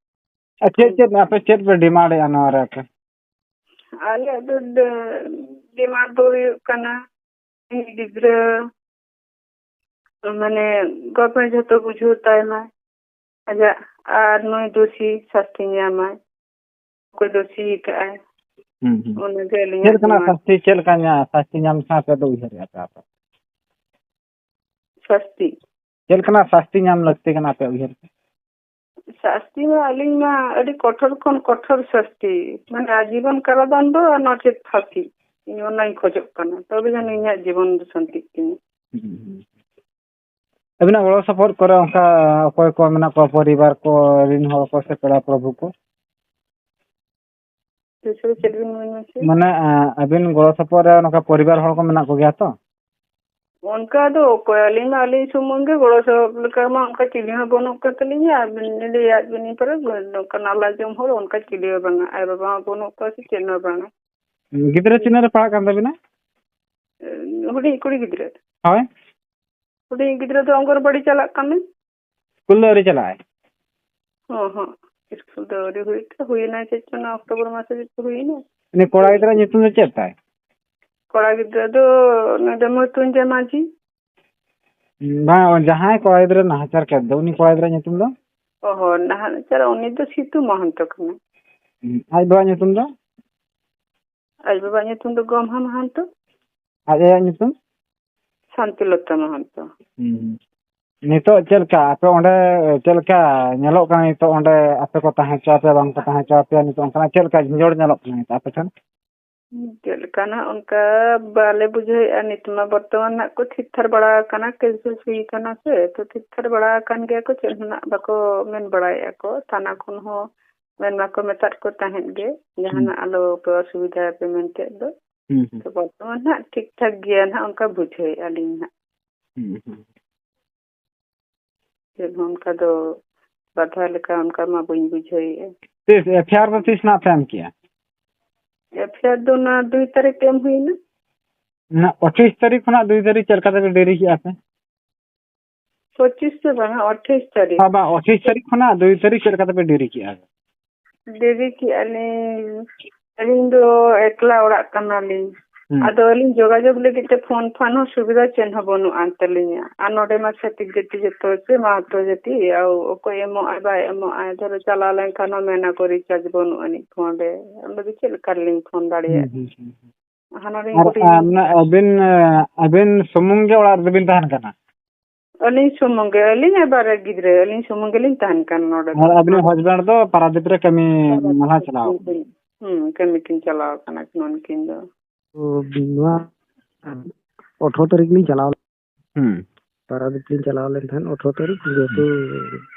ᱟᱨ ᱪᱮᱫ, ᱪᱮᱫ ᱟᱯᱮ ᱪᱮᱫ ᱯᱮ ᱰᱤᱢᱟᱱᱰᱮᱜᱼᱟ ᱱᱚᱣᱟ ᱨᱮ ᱟᱯᱮ? ᱟᱞᱮᱭᱟᱜ ᱫᱚ ᱰᱤ-, ᱰᱤᱢᱟᱱᱰ ᱫᱚ ᱦᱩᱭᱩᱜ ᱠᱟᱱᱟ, ᱩᱱᱤ ᱜᱤᱫᱽᱨᱟᱹ, ᱢᱟᱱᱮ, ᱜᱚᱵᱷᱨᱱᱢᱮᱱᱴ ᱡᱷᱚᱛᱚ ᱵᱩᱡᱷᱟᱹᱣ ᱛᱟᱭ ᱢᱟᱭ ᱟᱡᱟᱜ, ᱟᱨ ᱱᱩᱭ ᱫᱳᱥᱤ ᱥᱟᱥᱛᱤ ᱧᱟᱢᱟᱭ, ᱚᱠᱚᱭ ᱫᱳᱥᱤ ᱟᱠᱟᱫᱼᱟᱭ᱾ ᱦᱩᱸ, ᱦᱩᱸ᱾ ᱚᱱᱟᱜᱮ ᱟᱹᱞᱤᱧᱟᱜ ᱪᱮᱫ ᱞᱮᱠᱟᱱᱟᱜ ᱰᱤᱢᱟᱱᱰ᱾ ᱥᱟᱥᱛᱤ, ᱪᱮᱫ ᱞᱮᱠᱟ ᱧᱟ-, ᱥᱟᱥᱛᱤ ᱧᱟᱢ ᱞᱮᱠᱷᱟᱱ ᱟᱯᱮ ᱫᱚ ᱩᱭᱦᱟᱹᱨᱮᱜᱼᱟ ᱯᱮ ᱟᱯᱮ? ᱥᱟᱥᱛᱤ᱾ ᱪᱮᱫ ᱞᱮᱠᱟᱱᱟᱜ ᱥᱟᱥᱛᱤ ᱧᱟᱢ ᱞᱟᱹᱠᱛᱤ ᱠᱟᱱᱟ ᱟᱯᱮ ᱩᱭᱦᱟᱹᱨ ᱛᱮ? ᱥᱟᱥᱛᱤ ᱢᱟ ᱟᱹᱞᱤᱧ ᱢᱟ ᱟᱹᱰᱤ ᱠᱚᱴᱷᱳᱨ ᱠᱷᱚᱱ ᱠᱚᱴᱷᱳᱨ ᱥᱟᱥᱛᱤ, ᱢᱟᱱᱮ ᱟᱡᱤᱵᱚᱱ ᱠᱟᱨᱟᱫᱟᱱᱰᱚ ᱟᱨ ᱱᱚᱪᱮᱛ ᱯᱷᱟᱸᱥᱤ᱾ ᱤᱧ ᱚᱱᱟᱧ ᱠᱷᱚᱡᱚᱜ ᱠᱟᱱᱟ, ᱛᱚᱵᱮ ᱡᱟᱹᱱᱤᱡ ᱤᱧᱟᱹᱜ ᱡᱤᱵᱚᱱ ᱫᱚ ᱥᱟᱱᱛᱤᱜ ᱛᱤᱧᱟ᱾ ᱦᱩᱸ, ᱦᱩᱸ᱾ ᱟᱹᱵᱤᱱᱟᱜ ᱜᱚᱲᱚ ᱥᱚᱯᱚᱦᱚᱫ ᱠᱚᱨᱮ ᱚᱱᱠᱟ ᱚᱠᱚᱭ ᱠᱚ ᱢᱮᱱᱟᱜ ᱠᱚᱣᱟ, ᱯᱚᱨᱤᱵᱟᱨ ᱠᱚ ᱨᱤᱱ ᱦᱚᱲ ᱠᱚ ᱥᱮ ᱯᱮᱲᱟ ᱯᱨᱚᱵᱷᱩ ᱠᱚ? ᱛᱤᱥ ᱨᱮ ᱪᱮᱫ ᱵᱤᱱ ᱢᱮᱱ ᱦᱚᱪᱚᱭᱮᱫ? ᱢᱟᱱᱮ, ᱟ-, ᱟᱹᱵᱤᱱ ᱜᱚᱲᱚ ᱥᱚᱯᱚᱦᱚᱫ ᱨᱮ ᱱᱚᱝᱠᱟ ᱯᱚᱨᱤᱵᱟᱨ ᱦᱚᱲ ᱠᱚ ᱢᱮᱱᱟᱜ ᱠᱚᱜᱮᱭᱟ ᱛᱚ? ᱚᱱᱠᱟ ᱫᱚ ᱚᱠᱚᱭ, ᱟᱹᱞᱤᱧ ᱢᱟ ᱟᱹᱞᱤᱧ ᱥᱩᱢᱩᱝ ᱜᱮ, ᱜᱚᱲᱚ ᱥᱚᱯᱚᱦᱚᱫ ᱞᱮᱠᱟ ᱢᱟ ᱚᱱᱠᱟ ᱪᱤᱞᱤ ᱦᱚᱸ ᱵᱟᱹᱱᱩᱜ ᱠᱚ ᱛᱟᱹᱞᱤᱧᱟ᱾ ᱟᱹᱵᱤᱱ ᱞᱟᱹᱭᱟᱫ ᱵᱤᱱ ᱯᱟᱨᱟ ᱱᱚᱝᱠᱟ ᱱᱟᱞᱦᱟ ᱡᱚᱢ ᱦᱚᱲ ᱚᱱᱠᱟ ᱪᱤᱞᱤ ᱦᱚᱸ ᱵᱟᱝᱟ, ᱟᱭᱳ ᱵᱟᱵᱟ ᱦᱚᱸ ᱵᱟᱹᱱᱩᱜ ᱠᱚᱣᱟ ᱥᱮ ᱪᱮᱫ ᱦᱚᱸ ᱵᱟᱝᱟ᱾ ᱜᱤᱫᱽᱨᱟᱹ ᱛᱤᱱᱟᱹᱜ ᱨᱮ ᱯᱟᱲᱦᱟᱜ ᱠᱟᱱ ᱛᱟᱵᱤᱱᱟ? ᱦᱩᱰᱤᱧ ᱠᱩᱲᱤ ᱜᱤᱫᱽᱨᱟᱹ᱾ ᱦᱳᱭ᱾ ᱦᱩᱰᱤᱧ ᱜᱤᱫᱽᱨᱟᱹ ᱫᱚ ᱚᱝᱜᱚᱱᱵᱟᱲᱤ ᱪᱟᱞᱟᱜ ᱠᱟᱱᱟ᱾ ᱥᱠᱩᱞ ᱫᱚ ᱟᱹᱣᱨᱤ ᱪᱟᱞᱟᱜᱼᱟᱭ? ᱦᱚᱸ, ᱦᱚᱸ᱾ ᱥᱠᱩᱞ ᱫᱚ ᱟᱹᱣᱨᱤ ᱦᱩᱭᱩᱜ ᱛᱮ, ᱦᱩᱭᱮᱱᱟ ᱪᱮᱫ ᱪᱚ, ᱚᱱᱟ ᱚᱠᱴᱳᱵᱚᱨ ᱢᱟᱥ ᱨᱮ ᱪᱮᱫ ᱪᱚ ᱦᱩᱭᱮᱱᱟ᱾ ᱩᱱᱤ ᱠᱚᱲᱟ ᱜᱤᱫᱽᱨᱟᱹ ᱧᱩᱛᱩᱢ ᱫᱚ ᱪᱮᱫ ᱛᱟᱭ? ᱠᱚᱲᱟ ᱜᱤᱫᱽᱨᱟᱹ ᱫᱚ ᱱᱚᱰᱮ ᱢᱚᱨᱛᱩᱧᱡᱟᱭ ᱢᱟᱹᱡᱷᱤ᱾ ᱵᱟᱝ, ᱡᱟᱦᱟᱸᱭ ᱠᱚᱲᱟ ᱜᱤᱫᱽᱨᱟᱹ ᱱᱟᱦᱟᱪᱟᱨ ᱠᱮᱫ ᱫᱚ, ᱩᱱᱤ ᱠᱚᱲᱟ ᱜᱤᱫᱽᱨᱟᱹ ᱧᱩᱛᱩᱢ ᱫᱚ? ᱚ ᱦᱚᱸ, ᱱᱟᱦᱟᱪᱟᱨ, ᱩᱱᱤ ᱫᱚ ᱥᱤᱛᱩ ᱢᱚᱦᱚᱱᱛᱚ ᱠᱟᱱᱟᱭ᱾ ᱦᱩᱸ, ᱟᱡ ᱵᱟᱵᱟᱣᱟᱜ ᱧᱩᱛᱩᱢ ᱫᱚ? ᱟᱡ ᱵᱟᱵᱟᱣᱟᱜ ᱧᱩᱛᱩᱢ ᱫᱚ ᱜᱚᱢᱦᱟ ᱢᱚᱦᱚᱱᱛᱚ᱾ ᱟᱡ ᱟᱭᱳᱣᱟᱜ ᱧᱩᱛᱩᱢ? ᱥᱟᱱᱛᱤᱞᱚᱛᱟ ᱢᱚᱦᱚᱱᱛᱚ᱾ ᱦᱩᱸ, ᱦᱩᱸ᱾ ᱱᱤᱛᱚᱜ ᱪᱮᱫ ᱞᱮᱠᱟ ᱟᱯᱮ ᱚᱸᱰᱮ, ᱪᱮᱫ ᱞᱮᱠᱟ ᱧᱮᱞᱚᱜ ᱠᱟᱱᱟ ᱱᱤᱛᱚᱜ ᱚᱸᱰᱮ ᱟᱯᱮ ᱠᱚ ᱛᱟᱦᱮᱸ ᱦᱚᱪᱚ ᱟᱯᱮᱭᱟ, ᱵᱟᱝ ᱠᱚ ᱛᱟᱦᱮᱸ ᱦᱚᱪᱚ ᱟᱯᱮᱭᱟ, ᱱᱤᱛᱚᱜ ᱚᱱᱠᱟᱱᱟᱜ ᱪᱮᱫ ᱞᱮᱠᱟ ᱡᱷᱤᱸᱡᱚᱲ ᱧᱮᱞᱚᱜ ᱠᱟᱱᱟ ᱱᱤᱛᱚᱜ ᱟᱯᱮ ᱴᱷᱮᱱ? ᱪᱮᱫ ᱞᱮᱠᱟ ᱱᱟᱜ ᱚᱱᱠᱟ ᱵᱟᱞᱮ ᱵᱩᱡᱷᱟᱹᱣᱮᱫᱼᱟ᱾ ᱱᱤᱛ ᱢᱟ ᱵᱚᱨᱛᱚᱢᱟᱱ ᱱᱟᱜ ᱠᱚ ᱛᱷᱤᱨ ᱛᱷᱟᱨ ᱵᱟᱲᱟ ᱟᱠᱟᱱᱟ, ᱠᱮᱥ ᱵᱮᱥ ᱦᱩᱭ ᱟᱠᱟᱱᱟ ᱥᱮ, ᱛᱚ ᱛᱷᱤᱨ ᱛᱷᱟᱨ ᱵᱟᱲᱟ ᱟᱠᱟᱱ ᱜᱮᱭᱟ ᱠᱚ, ᱪᱮᱫ ᱦᱚᱸ ᱱᱟᱜ ᱵᱟᱠᱚ ᱢᱮᱱ ᱵᱟᱲᱟᱭᱮᱫᱼᱟ ᱠᱚ᱾ ᱛᱷᱟᱱᱟ ᱠᱷᱚᱱ ᱦᱚᱸ ᱢᱮᱱ ᱢᱟᱠᱚ ᱢᱮᱛᱟᱫ ᱠᱚ ᱛᱟᱦᱮᱸᱫ ᱜᱮ, ᱡᱟᱦᱟᱱᱟᱜ ᱟᱞᱚ ᱯᱮ ᱚᱥᱩᱵᱤᱫᱷᱟᱭᱟ ᱯᱮ ᱢᱮᱱᱛᱮ ᱫᱚ᱾ ᱦᱩᱸ, ᱦᱩᱸ᱾ ᱛᱚ ᱵᱚᱨᱛᱚᱢᱟᱱ ᱱᱟᱜ ᱴᱷᱤᱠ ᱴᱷᱟᱠ ᱜᱮᱭᱟ ᱱᱟᱜ, ᱚᱱᱠᱟ ᱵᱩᱡᱷᱟᱹᱣᱮᱫᱼᱟ ᱞᱤᱧ ᱱᱟᱜ᱾ ᱦᱩᱸ, ᱦᱩᱸ᱾ ᱪᱮᱫ ᱦᱚᱸ ᱚᱱᱠᱟ ᱫᱚ ᱵᱟᱫᱷᱟ ᱞᱮᱠᱟ ᱚᱱᱠᱟ ᱢᱟ ᱵᱟᱹᱧ ᱵᱩᱡᱷᱟᱹᱣᱮᱫᱼᱟ᱾ ᱛᱤᱥ ᱮᱯᱷ ᱟᱭ ᱟᱨ ᱫᱚ ᱛᱤᱥ ᱱᱟᱜ ᱯᱮ ᱮᱢ ᱠᱮᱜᱼᱟ? ᱮᱯᱷ ᱟᱭ ᱟᱨ ᱫᱚ ᱚᱱᱟ ᱫᱩᱭ ᱛᱟᱹᱨᱤᱠᱷ ᱮᱢ ᱦᱩᱭᱱᱟ᱾ ᱚᱱᱟ ᱯᱚᱸᱪᱤᱥ ᱛᱟᱹᱨᱤᱠᱷ ᱠᱷᱚᱱᱟᱜ ᱫᱩᱭ ᱛᱟᱹᱨᱤᱠᱷ ᱪᱮᱫ ᱞᱮᱠᱟ ᱛᱮᱯᱮ ᱰᱮᱨᱤ ᱠᱮᱜᱼᱟ ᱯᱮ? ᱯᱚᱸᱪᱤᱥ ᱫᱚ ᱵᱟᱝᱟ, ᱟᱴᱷᱟᱤᱥ ᱛᱟᱹᱨᱤᱠᱷ᱾ ᱵᱟᱝ, ᱵᱟᱝ, ᱟᱴᱷᱟᱤᱥ ᱛᱟᱹᱨᱤᱠᱷ ᱠᱷᱚᱱᱟᱜ ᱫᱩᱭ ᱛᱟᱹᱨᱤᱠᱷ ᱪᱮᱫ ᱞᱮᱠᱟ ᱛᱮᱯᱮ ᱰᱮᱨᱤ ᱠᱮᱜᱼᱟ? ᱰᱮᱨᱤ ᱠᱮᱜᱼᱟ ᱞᱤᱧ, ᱟᱹᱞᱤᱧ ᱫᱚ ᱮᱠᱞᱟ ᱚᱲᱟᱜ ᱠᱟᱱᱟᱞᱤᱧ᱾ ᱦᱩᱸ᱾ ᱟᱫᱚ ᱟᱹᱞᱤᱧ ᱡᱳᱜᱟᱡᱳᱜᱽ ᱞᱟᱹᱜᱤᱫ ᱛᱮ ᱯᱷᱳᱱ ᱯᱷᱟᱱ ᱦᱚᱸ ᱥᱩᱵᱤᱫᱷᱟ ᱪᱮᱫ ᱦᱚᱸ ᱵᱟᱹᱱᱩᱜ ᱟᱱ ᱛᱟᱹᱞᱤᱧᱟ᱾ ᱟᱨ ᱱᱚᱰᱮ ᱢᱟ ᱪᱷᱟᱹᱛᱤᱠ ᱡᱟᱹᱛᱤ ᱡᱚᱛᱚ ᱥᱮ ᱢᱟᱦᱟᱛᱚ ᱡᱟᱹᱛᱤ, ᱟᱨ ᱚᱠᱚᱭ ᱮᱢᱚᱜ ᱟᱭ ᱵᱟᱭ ᱮᱢᱚᱜ ᱟᱭ, ᱫᱷᱚᱨᱚ ᱪᱟᱞᱟᱣ ᱞᱮᱱᱠᱷᱟᱱ ᱦᱚᱸ ᱢᱮᱱᱟ ᱠᱚ ᱨᱤᱪᱟᱨᱡᱽ ᱵᱟᱹᱱᱩᱜ ᱟᱹᱱᱤᱡ ᱯᱷᱳᱱ ᱨᱮ, ᱚᱸᱰᱮ ᱫᱚ ᱪᱮᱫ ᱞᱮᱠᱟ ᱨᱮᱞᱤᱧ ᱯᱷᱳᱱ ᱫᱟᱲᱮᱭᱟᱜᱼᱟ? ᱦᱩᱸ, ᱦᱩᱸ, ᱦᱩᱸ, ᱦᱩᱸ᱾ ᱦᱟᱱᱟᱨᱤᱧ ᱟᱨ, ᱠᱩᱞᱤ ᱟᱨ, ᱢᱟᱱᱮ ᱟᱹᱵᱤᱱ, ᱟᱹᱵᱤᱱ ᱥᱩᱢᱩᱝ ᱜᱮ ᱚᱲᱟᱜ ᱨᱮᱫᱚ ᱵᱤᱱ ᱛᱟᱦᱮᱱ ᱠᱟᱱᱟ? ᱟᱹᱞᱤᱧ ᱥᱩᱢᱩᱝ ᱜᱮ, ᱟᱹᱞᱤᱧ ᱟᱨ ᱵᱟᱨᱭᱟ ᱜᱤᱫᱽᱨᱟᱹ, ᱟᱹᱞᱤᱧ ᱥᱩᱢᱩᱝ ᱜᱮᱞᱤᱧ ᱛᱟᱦᱮᱱ ᱠᱟᱱᱟ ᱱᱚᱰᱮ ᱫᱚ᱾ ᱟᱨ ᱟᱹᱵᱤᱱᱤᱡ ᱦᱟᱡᱵᱮᱱᱰ ᱫᱚ ᱯᱟᱨᱟᱫᱤᱯ ᱨᱮ ᱠᱟᱹᱢᱤ ᱱᱟᱞᱦᱟ ᱪᱟᱞᱟᱣ ᱠᱟᱱᱟ? ᱦᱩᱸ, ᱠᱟᱹᱢᱤ ᱠᱤᱱ ᱪᱟᱞᱟᱣ ᱠᱟᱱᱟ ᱠᱤᱱ ᱩᱱᱠᱤᱱ ᱫᱚ᱾ ᱛᱚ, ᱱᱚᱣᱟ ᱟᱴᱷᱨᱚ ᱛᱟᱹᱨᱤᱠᱷ ᱞᱤᱧ ᱪᱟᱞᱟᱣ ᱦᱩᱸ᱾ ᱯᱟᱨᱟᱫᱤᱯ ᱞᱤᱧ ᱪᱟᱞᱟᱣ ᱞᱮᱱ ᱛᱟᱦᱮᱸᱫ, ᱟᱴᱷᱨᱚ ᱛᱟᱹᱨᱤᱠᱷ, ᱡᱮᱦᱮᱛᱩ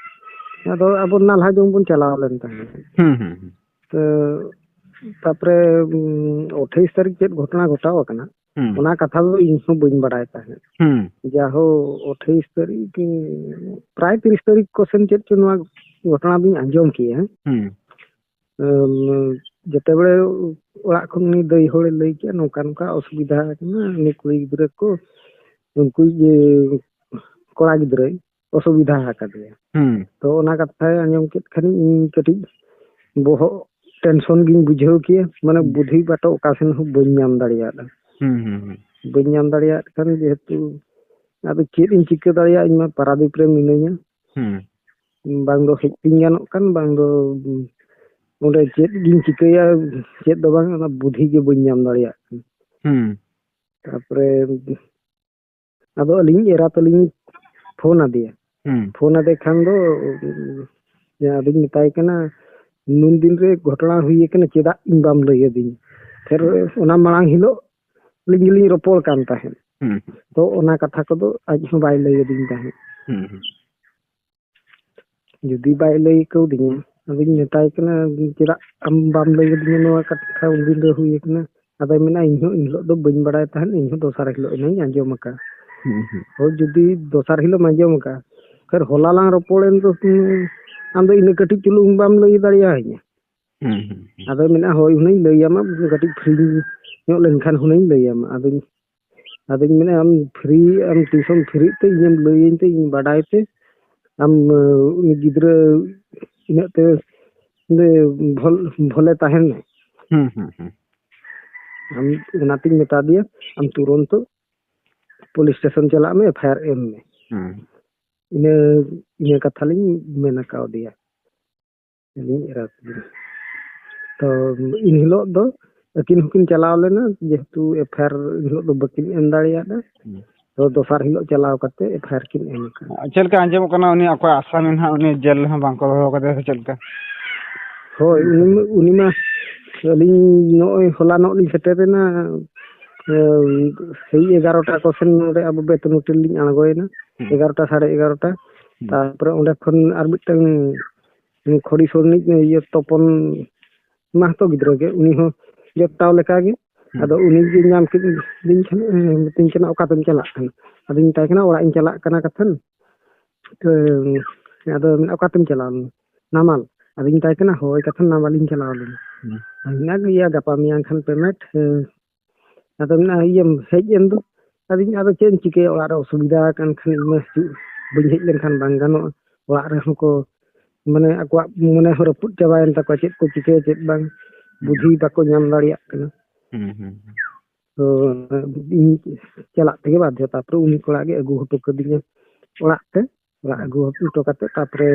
ᱟᱫᱚ ᱟᱵᱚ ᱱᱟᱞᱦᱟ ᱡᱚᱝ ᱵᱚᱱ ᱪᱟᱞᱟᱣ ᱞᱮᱱ ᱛᱟᱦᱮᱸᱫ᱾ ᱦᱩᱸ, ᱦᱩᱸ, ᱦᱩᱸ᱾ ᱛᱚ, ᱛᱟᱯᱚᱨᱮ, ᱩᱢ, ᱟᱴᱷᱟᱤᱥ ᱛᱟᱹᱨᱤᱠᱷ ᱪᱮᱫ ᱜᱷᱚᱴᱚᱱᱟ ᱜᱷᱚᱴᱟᱣ ᱟᱠᱟᱱᱟ, ᱦᱩᱸ᱾ ᱚᱱᱟ ᱠᱟᱛᱷᱟ ᱫᱚ ᱤᱧ ᱦᱚᱸ ᱵᱟᱹᱧ ᱵᱟᱲᱟᱭ ᱛᱟᱦᱮᱸᱫ᱾ ᱦᱩᱸ᱾ ᱡᱟᱦᱳ, ᱟᱴᱷᱟᱤᱥ ᱛᱟᱹᱨᱤᱠᱷ, ᱩᱢ, ᱯᱨᱟᱭ ᱛᱤᱨᱤᱥ ᱛᱟᱹᱨᱤᱠᱷ ᱠᱚ ᱥᱮᱱ ᱪᱮᱫ ᱪᱚ ᱱᱚᱣᱟ ᱜᱷᱚᱴᱚᱱᱟ ᱫᱚᱧ ᱟᱸᱡᱚᱢ ᱠᱮᱜᱼᱟ᱾ ᱦᱩᱸ᱾ ᱩᱢ, ᱡᱮᱛᱮᱵᱮᱲᱮ ᱚᱲᱟᱜ ᱠᱷᱚᱱ ᱩᱱᱤ ᱫᱟᱹᱭ ᱦᱚᱲᱮ ᱞᱟᱹᱭ ᱠᱮᱜᱼᱟ, ᱱᱚᱝᱠᱟ ᱱᱚᱝᱠᱟ ᱚᱥᱩᱵᱤᱫᱷᱟ ᱟᱠᱟᱱᱟ, ᱩᱱᱤ ᱠᱩᱲᱤ ᱜᱤᱫᱽᱨᱟᱹ ᱠᱚ, ᱩᱱᱠᱩ ᱤᱭᱟᱹ ᱠᱚᱲᱟ ᱜᱤᱫᱽᱨᱟᱹᱭ ᱚᱥᱩᱵᱤᱫᱷᱟ ᱟᱠᱟᱫᱮᱭᱟ᱾ ᱦᱩᱸ᱾ ᱛᱚ, ᱚᱱᱟ ᱠᱟᱛᱷᱟᱭ ᱟᱸᱡᱚᱢ ᱠᱮᱫ ᱠᱷᱟᱱᱤᱧ ᱤᱧ ᱠᱟᱹᱴᱤᱡ ᱵᱚᱦᱚᱜ ᱴᱮᱱᱥᱚᱱ ᱜᱤᱧ ᱵᱩᱡᱷᱟᱹᱣ ᱠᱮᱜᱼᱟ, ᱢᱟᱱᱮ ᱦᱩᱸ᱾ ᱵᱩᱫᱷᱤ ᱵᱟᱴᱟ ᱚᱠᱟ ᱥᱮᱱ ᱦᱚᱸ ᱵᱟᱹᱧ ᱧᱟᱢ ᱫᱟᱲᱮᱭᱟᱫᱟ᱾ ᱦᱩᱸ, ᱦᱩᱸ, ᱦᱩᱸ᱾ ᱵᱟᱹᱧ ᱧᱟᱢ ᱫᱟᱲᱮᱭᱟᱜ ᱠᱟᱱ, ᱡᱮᱦᱮᱛᱩ ᱟᱫᱚ ᱪᱮᱫ ᱤᱧ ᱪᱤᱠᱟᱹ ᱫᱟᱲᱮᱭᱟᱜᱼᱟ, ᱤᱧ ᱢᱟ ᱯᱟᱨᱟᱫᱤᱯ ᱨᱮ ᱢᱤᱱᱟᱹᱧᱟ᱾ ᱦᱩᱸ᱾ ᱵᱟᱝ ᱫᱚ ᱦᱮᱡ ᱛᱤᱧ ᱜᱟᱱᱚᱜ ᱠᱟᱱ, ᱵᱟᱝ ᱫᱚ ᱚᱸᱰᱮ ᱪᱮᱫ ᱜᱤᱧ ᱪᱤᱠᱟᱹᱭᱟ, ᱪᱮᱫ ᱫᱚ ᱵᱟᱝ, ᱚᱱᱟ ᱵᱩᱫᱷᱤ ᱜᱮ ᱵᱟᱹᱧ ᱧᱟᱢ ᱫᱟᱲᱮᱭᱟᱜ ᱠᱟᱱᱟ᱾ ᱦᱩᱸ᱾ ᱛᱟᱨᱯᱚᱨᱮ ᱟᱫᱚ ᱟᱹᱞᱤᱧ ᱮᱨᱟ ᱛᱟᱹᱞᱤᱧ ᱯᱷᱳᱱ ᱟᱫᱮᱭᱟ᱾ ᱦᱩᱸ᱾ ᱯᱷᱳᱱ ᱟᱫᱮ ᱠᱷᱟᱱ ᱫᱚ, ᱡᱮ ᱟᱫᱚᱧ ᱢᱮᱛᱟᱭ ᱠᱟᱱᱟ, "ᱱᱩᱱ ᱫᱤᱱ ᱨᱮ ᱜᱷᱚᱴᱚᱱᱟ ᱦᱩᱭ ᱟᱠᱟᱱᱟ, ᱪᱮᱫᱟᱜ ᱤᱧ ᱵᱟᱢ ᱞᱟᱹᱭ ᱟᱹᱫᱤᱧ?" ᱯᱷᱮᱨ ᱚᱱᱟ ᱢᱟᱲᱟᱝ ᱦᱤᱞᱳᱜ ᱟᱹᱞᱤᱧ ᱜᱮᱞᱤᱧ ᱨᱚᱯᱚᱲ ᱠᱟᱱ ᱛᱟᱦᱮᱸᱫ᱾ ᱦᱩᱸ᱾ ᱛᱚ ᱚᱱᱟ ᱠᱟᱛᱷᱟ ᱠᱚᱫᱚ ᱟᱡ ᱦᱚᱸ ᱵᱟᱭ ᱞᱟᱹᱭ ᱟᱹᱫᱤᱧ ᱛᱟᱦᱮᱸᱫ᱾ ᱦᱩᱸ, ᱦᱩᱸ᱾ ᱡᱩᱫᱤ ᱵᱟᱭ ᱞᱟᱹᱭ ᱠᱟᱹᱣᱫᱤᱧᱟ, ᱟᱫᱚᱧ ᱢᱮᱛᱟᱭ ᱠᱟᱱᱟ, "ᱪᱮᱫᱟᱜ ᱟᱢ ᱵᱟᱢ ᱞᱟᱹᱭ ᱟᱹᱫᱤᱧᱟ ᱱᱚᱣᱟ ᱠᱟᱛᱷᱟ, ᱩᱱᱫᱤᱱ ᱨᱮ ᱦᱩᱭ ᱟᱠᱟᱱᱟ?" ᱟᱫᱚᱭ ᱢᱮᱱᱟ, "ᱤᱧ ᱦᱚᱸ ᱮᱱ ᱦᱤᱞᱳᱜ ᱫᱚ ᱵᱟᱹᱧ ᱵᱟᱲᱟᱭ ᱛᱟᱦᱮᱸᱫ, ᱤᱧ ᱦᱚᱸ ᱫᱚᱥᱟᱨ ᱦᱤᱞᱳᱜ ᱮᱱᱟᱧ ᱟᱸᱡᱚᱢ ᱟᱠᱟᱫᱼᱟ᱾" ᱦᱩᱸ, ᱦᱩᱸ᱾ ᱦᱳᱭ, ᱡᱩᱫᱤ ᱫᱚᱥᱟᱨ ᱦᱤᱞᱳᱜ ᱮᱢ ᱟᱸᱡᱚᱢ ᱟᱠᱟᱫᱼᱟ, ᱯᱷᱮᱨ ᱦᱚᱞᱟ ᱞᱟᱝ ᱨᱚᱯᱚᱲᱮᱱ ᱫᱚ, ᱦᱩᱸ, ᱟᱢ ᱫᱚ ᱤᱱᱟᱹ ᱠᱟᱹᱴᱤᱡ ᱪᱩᱞᱩᱝ ᱵᱟᱢ ᱞᱟᱹᱭ ᱫᱟᱲᱮᱭᱟᱹᱧᱟ᱾ ᱦᱩᱸ, ᱦᱩᱸ, ᱦᱩᱸ᱾ ᱟᱫᱚᱭ ᱢᱮᱱᱟ, "ᱦᱳᱭ, ᱦᱩᱱᱟᱹᱝ ᱞᱟᱹᱭ ᱟᱢᱟ, ᱠᱟᱹᱴᱤᱡ ᱯᱷᱨᱤ ᱧᱚᱜ ᱞᱮᱱᱠᱷᱟᱱ ᱦᱩᱱᱟᱹᱝ ᱞᱟᱹᱭ ᱟᱢᱟ᱾" ᱟᱫᱚᱧ, ᱟᱫᱚᱧ ᱢᱮᱱᱟ, "ᱟᱢ ᱯᱷᱨᱤ, ᱟᱢ ᱛᱤᱥᱮᱢ ᱯᱷᱨᱤᱜ ᱛᱮ ᱤᱧᱮᱢ ᱞᱟᱹᱭᱟᱹᱧ ᱛᱮ, ᱤᱧ ᱵᱟᱰᱟᱭ ᱛᱮ, ᱟᱢ, ᱩᱱᱤ ᱜᱤᱫᱽᱨᱟᱹ ᱤᱱᱟᱹᱜ ᱛᱮ ᱵᱷᱚᱞ-, ᱵᱷᱚᱞᱮ ᱛᱟᱦᱮᱱ ᱢᱮ᱾" ᱦᱩᱸ, ᱦᱩᱸ, ᱦᱩᱸ᱾ ᱟᱢ, ᱚᱱᱟᱛᱤᱧ ᱢᱮᱛᱟ ᱫᱮᱭᱟ, "ᱟᱢ ᱛᱩᱨᱚᱱᱛᱚ ᱯᱩᱞᱤᱥ ᱥᱴᱮᱥᱚᱱ ᱪᱟᱞᱟᱜ ᱢᱮ, ᱮᱯᱷ ᱟᱭ ᱟᱨ ᱮᱢ ᱢᱮ᱾" ᱦᱩᱸ᱾ ᱤᱱᱟᱹ, ᱤᱱᱟᱹ ᱠᱟᱛᱷᱟ ᱞᱤᱧ ᱢᱮᱱ ᱠᱟᱣᱫᱮᱭᱟ᱾ ᱟᱹᱞᱤᱧ ᱮᱨᱟ ᱛᱟᱹᱞᱤᱧ᱾ ᱛᱚ, ᱮᱱ ᱦᱤᱞᱳᱜ ᱫᱚ ᱟᱹᱠᱤᱱ ᱦᱚᱸᱠᱤᱱ ᱪᱟᱞᱟᱣ ᱞᱮᱱᱟ, ᱡᱮᱦᱮᱛᱩ ᱮᱯᱷ ᱟᱭ ᱟᱨ ᱮᱱ ᱦᱤᱞᱳᱜ ᱫᱚ ᱵᱟᱹᱠᱤᱱ ᱮᱢ ᱫᱟᱲᱮᱭᱟᱫᱟ᱾ ᱦᱩᱸ᱾ ᱛᱚ, ᱫᱚᱥᱟᱨ ᱦᱤᱞᱳᱜ ᱪᱟᱞᱟᱣ ᱠᱟᱛᱮ ᱮᱯᱷ ᱟᱭ ᱟᱨ ᱠᱤᱱ ᱮᱢ ᱟᱠᱟᱫᱟ᱾ ᱪᱮᱫ ᱞᱮᱠᱟ ᱟᱸᱡᱚᱢᱚᱜ ᱠᱟᱱᱟ, ᱩᱱᱤ ᱚᱠᱚᱭ ᱟᱥᱟᱢᱤ ᱱᱟᱦᱟᱜ, ᱩᱱᱤ ᱡᱮᱞ ᱨᱮᱦᱚᱸ ᱵᱟᱝ ᱠᱚ ᱫᱚᱦᱚ ᱠᱟᱫᱮᱭᱟ ᱥᱮ ᱪᱮᱫ ᱞᱮᱠᱟ? ᱦᱳᱭ, ᱩᱱᱤ ᱢᱟ, ᱩᱱᱤ ᱢᱟ ᱟᱹᱞᱤᱧ ᱱᱚᱜᱼᱚᱭ ᱦᱚᱞᱟᱱᱚᱜ ᱞᱤᱧ ᱥᱮᱴᱮᱨᱮᱱᱟ, ᱮ, ᱥᱮᱭ ᱮᱜᱟᱨᱚᱴᱟ ᱠᱚ ᱥᱮᱱ ᱱᱚᱰᱮ ᱟᱵᱚ ᱵᱮᱛᱱᱚ ᱦᱳᱴᱮᱞ ᱞᱤᱧ ᱟᱬᱜᱚᱭᱮᱱᱟ, ᱦᱩᱸ᱾ ᱮᱜᱟᱨᱚᱴᱟ, ᱥᱟᱲᱮ ᱮᱜᱟᱨᱚᱴᱟ᱾ ᱦᱩᱸ᱾ ᱛᱟᱨᱯᱚᱨᱮ ᱚᱸᱰᱮ ᱠᱷᱚᱱ ᱟᱨ ᱢᱤᱫᱴᱟᱝ ᱠᱷᱚᱲᱤ ᱥᱚᱨ ᱨᱤᱱᱤᱡ ᱤᱭᱟᱹ ᱛᱚᱯᱚᱱ ᱢᱟᱦᱛᱚ ᱜᱤᱫᱽᱨᱟᱹ ᱜᱮ, ᱩᱱᱤ ᱦᱚᱸ ᱡᱚᱴᱟᱣ ᱞᱮᱠᱟ ᱜᱮ᱾ ᱦᱩᱸ᱾ ᱟᱫᱚ ᱩᱱᱤ ᱜᱮ ᱧᱟᱢ ᱠᱮᱫ ᱞᱤᱧ ᱠᱷᱟᱱ, ᱮ, ᱢᱤᱛᱟᱹᱧ ᱠᱟᱱᱟ, "ᱚᱠᱟ ᱛᱮᱢ ᱪᱟᱞᱟᱜ ᱠᱟᱱᱟ?" ᱟᱫᱚᱧ ᱢᱮᱛᱟᱭ ᱠᱟᱱᱟ, "ᱚᱲᱟᱜ ᱤᱧ ᱪᱟᱞᱟᱜ ᱠᱟᱱᱟ ᱠᱟᱛᱷᱟᱱ᱾" ᱛᱚ, ᱟᱫᱚ ᱢᱮᱱᱟ, "ᱚᱠᱟ ᱛᱮᱢ ᱪᱟᱞᱟᱣ ᱞᱮᱱᱟ?" "ᱱᱟᱢᱟᱞ?" ᱟᱫᱚᱧ ᱢᱮᱛᱟᱭ ᱠᱟᱱᱟ, "ᱦᱳᱭ ᱠᱟᱛᱷᱟᱱ, ᱱᱟᱢᱟᱞᱤᱧ ᱪᱟᱞᱟᱣ ᱞᱮᱱᱟ᱾" ᱦᱩᱸ᱾ ᱟᱫᱚᱧ ᱢᱮᱱᱟ, "ᱤᱭᱟᱹ, ᱜᱟᱯᱟ ᱢᱮᱭᱟᱝ ᱠᱷᱟᱱ ᱯᱮᱢᱮᱱᱴ, ᱦᱮᱸ, ᱟᱫᱚ ᱢᱮᱱᱟ, ᱤᱭᱟᱹᱢ ᱦᱮᱡ ᱮᱱ ᱫᱚ?" ᱟᱫᱚᱧ, "ᱟᱫᱚ ᱪᱮᱫ ᱮᱢ ᱪᱤᱠᱟᱹᱭᱟ, ᱚᱲᱟᱜ ᱨᱮ ᱚᱥᱩᱵᱤᱫᱷᱟ ᱟᱠᱟᱱ ᱠᱷᱟᱱ ᱤᱧ ᱢᱟ ᱦᱤᱡᱩᱜ ᱵᱟᱹᱧ ᱦᱮᱡ ᱞᱮᱱᱠᱷᱟᱱ ᱵᱟᱝ ᱜᱟᱱᱚᱜᱼᱟ, ᱚᱲᱟᱜ ᱨᱮᱦᱚᱸ ᱠᱚ, ᱢᱟᱱᱮ, ᱟᱠᱚᱣᱟᱜ ᱢᱚᱱᱮ ᱦᱚᱸ ᱨᱟᱹᱯᱩᱫ ᱪᱟᱵᱟᱭᱮᱱ ᱛᱟᱠᱚᱣᱟ, ᱪᱮᱫ ᱠᱚ ᱪᱤᱠᱟᱹᱭᱟ ᱪᱮᱫ ᱵᱟᱝ ᱵᱩᱫᱷᱤ ᱵᱟᱠᱚ ᱧᱟᱢ ᱫᱟᱲᱮᱭᱟᱜ ᱠᱟᱱᱟ᱾" ᱦᱩᱸ, ᱦᱩᱸ, ᱦᱩᱸ᱾ ᱛᱚ ᱤᱧ ᱪᱟᱞᱟᱜ ᱛᱮᱜᱮ ᱵᱟᱫᱽᱫᱷᱚ᱾ ᱛᱟᱨᱯᱚᱨᱮ ᱩᱱᱤ ᱠᱚᱲᱟ ᱜᱮ ᱟᱹᱜᱩ ᱦᱚᱴᱚ ᱠᱟᱹᱫᱤᱧᱟ ᱚᱲᱟᱜ ᱛᱮ᱾ ᱚᱲᱟᱜ ᱟᱹᱜᱩ ᱦᱚᱴᱚ ᱠᱟᱛᱮ ᱛᱟᱨᱯᱚᱨᱮ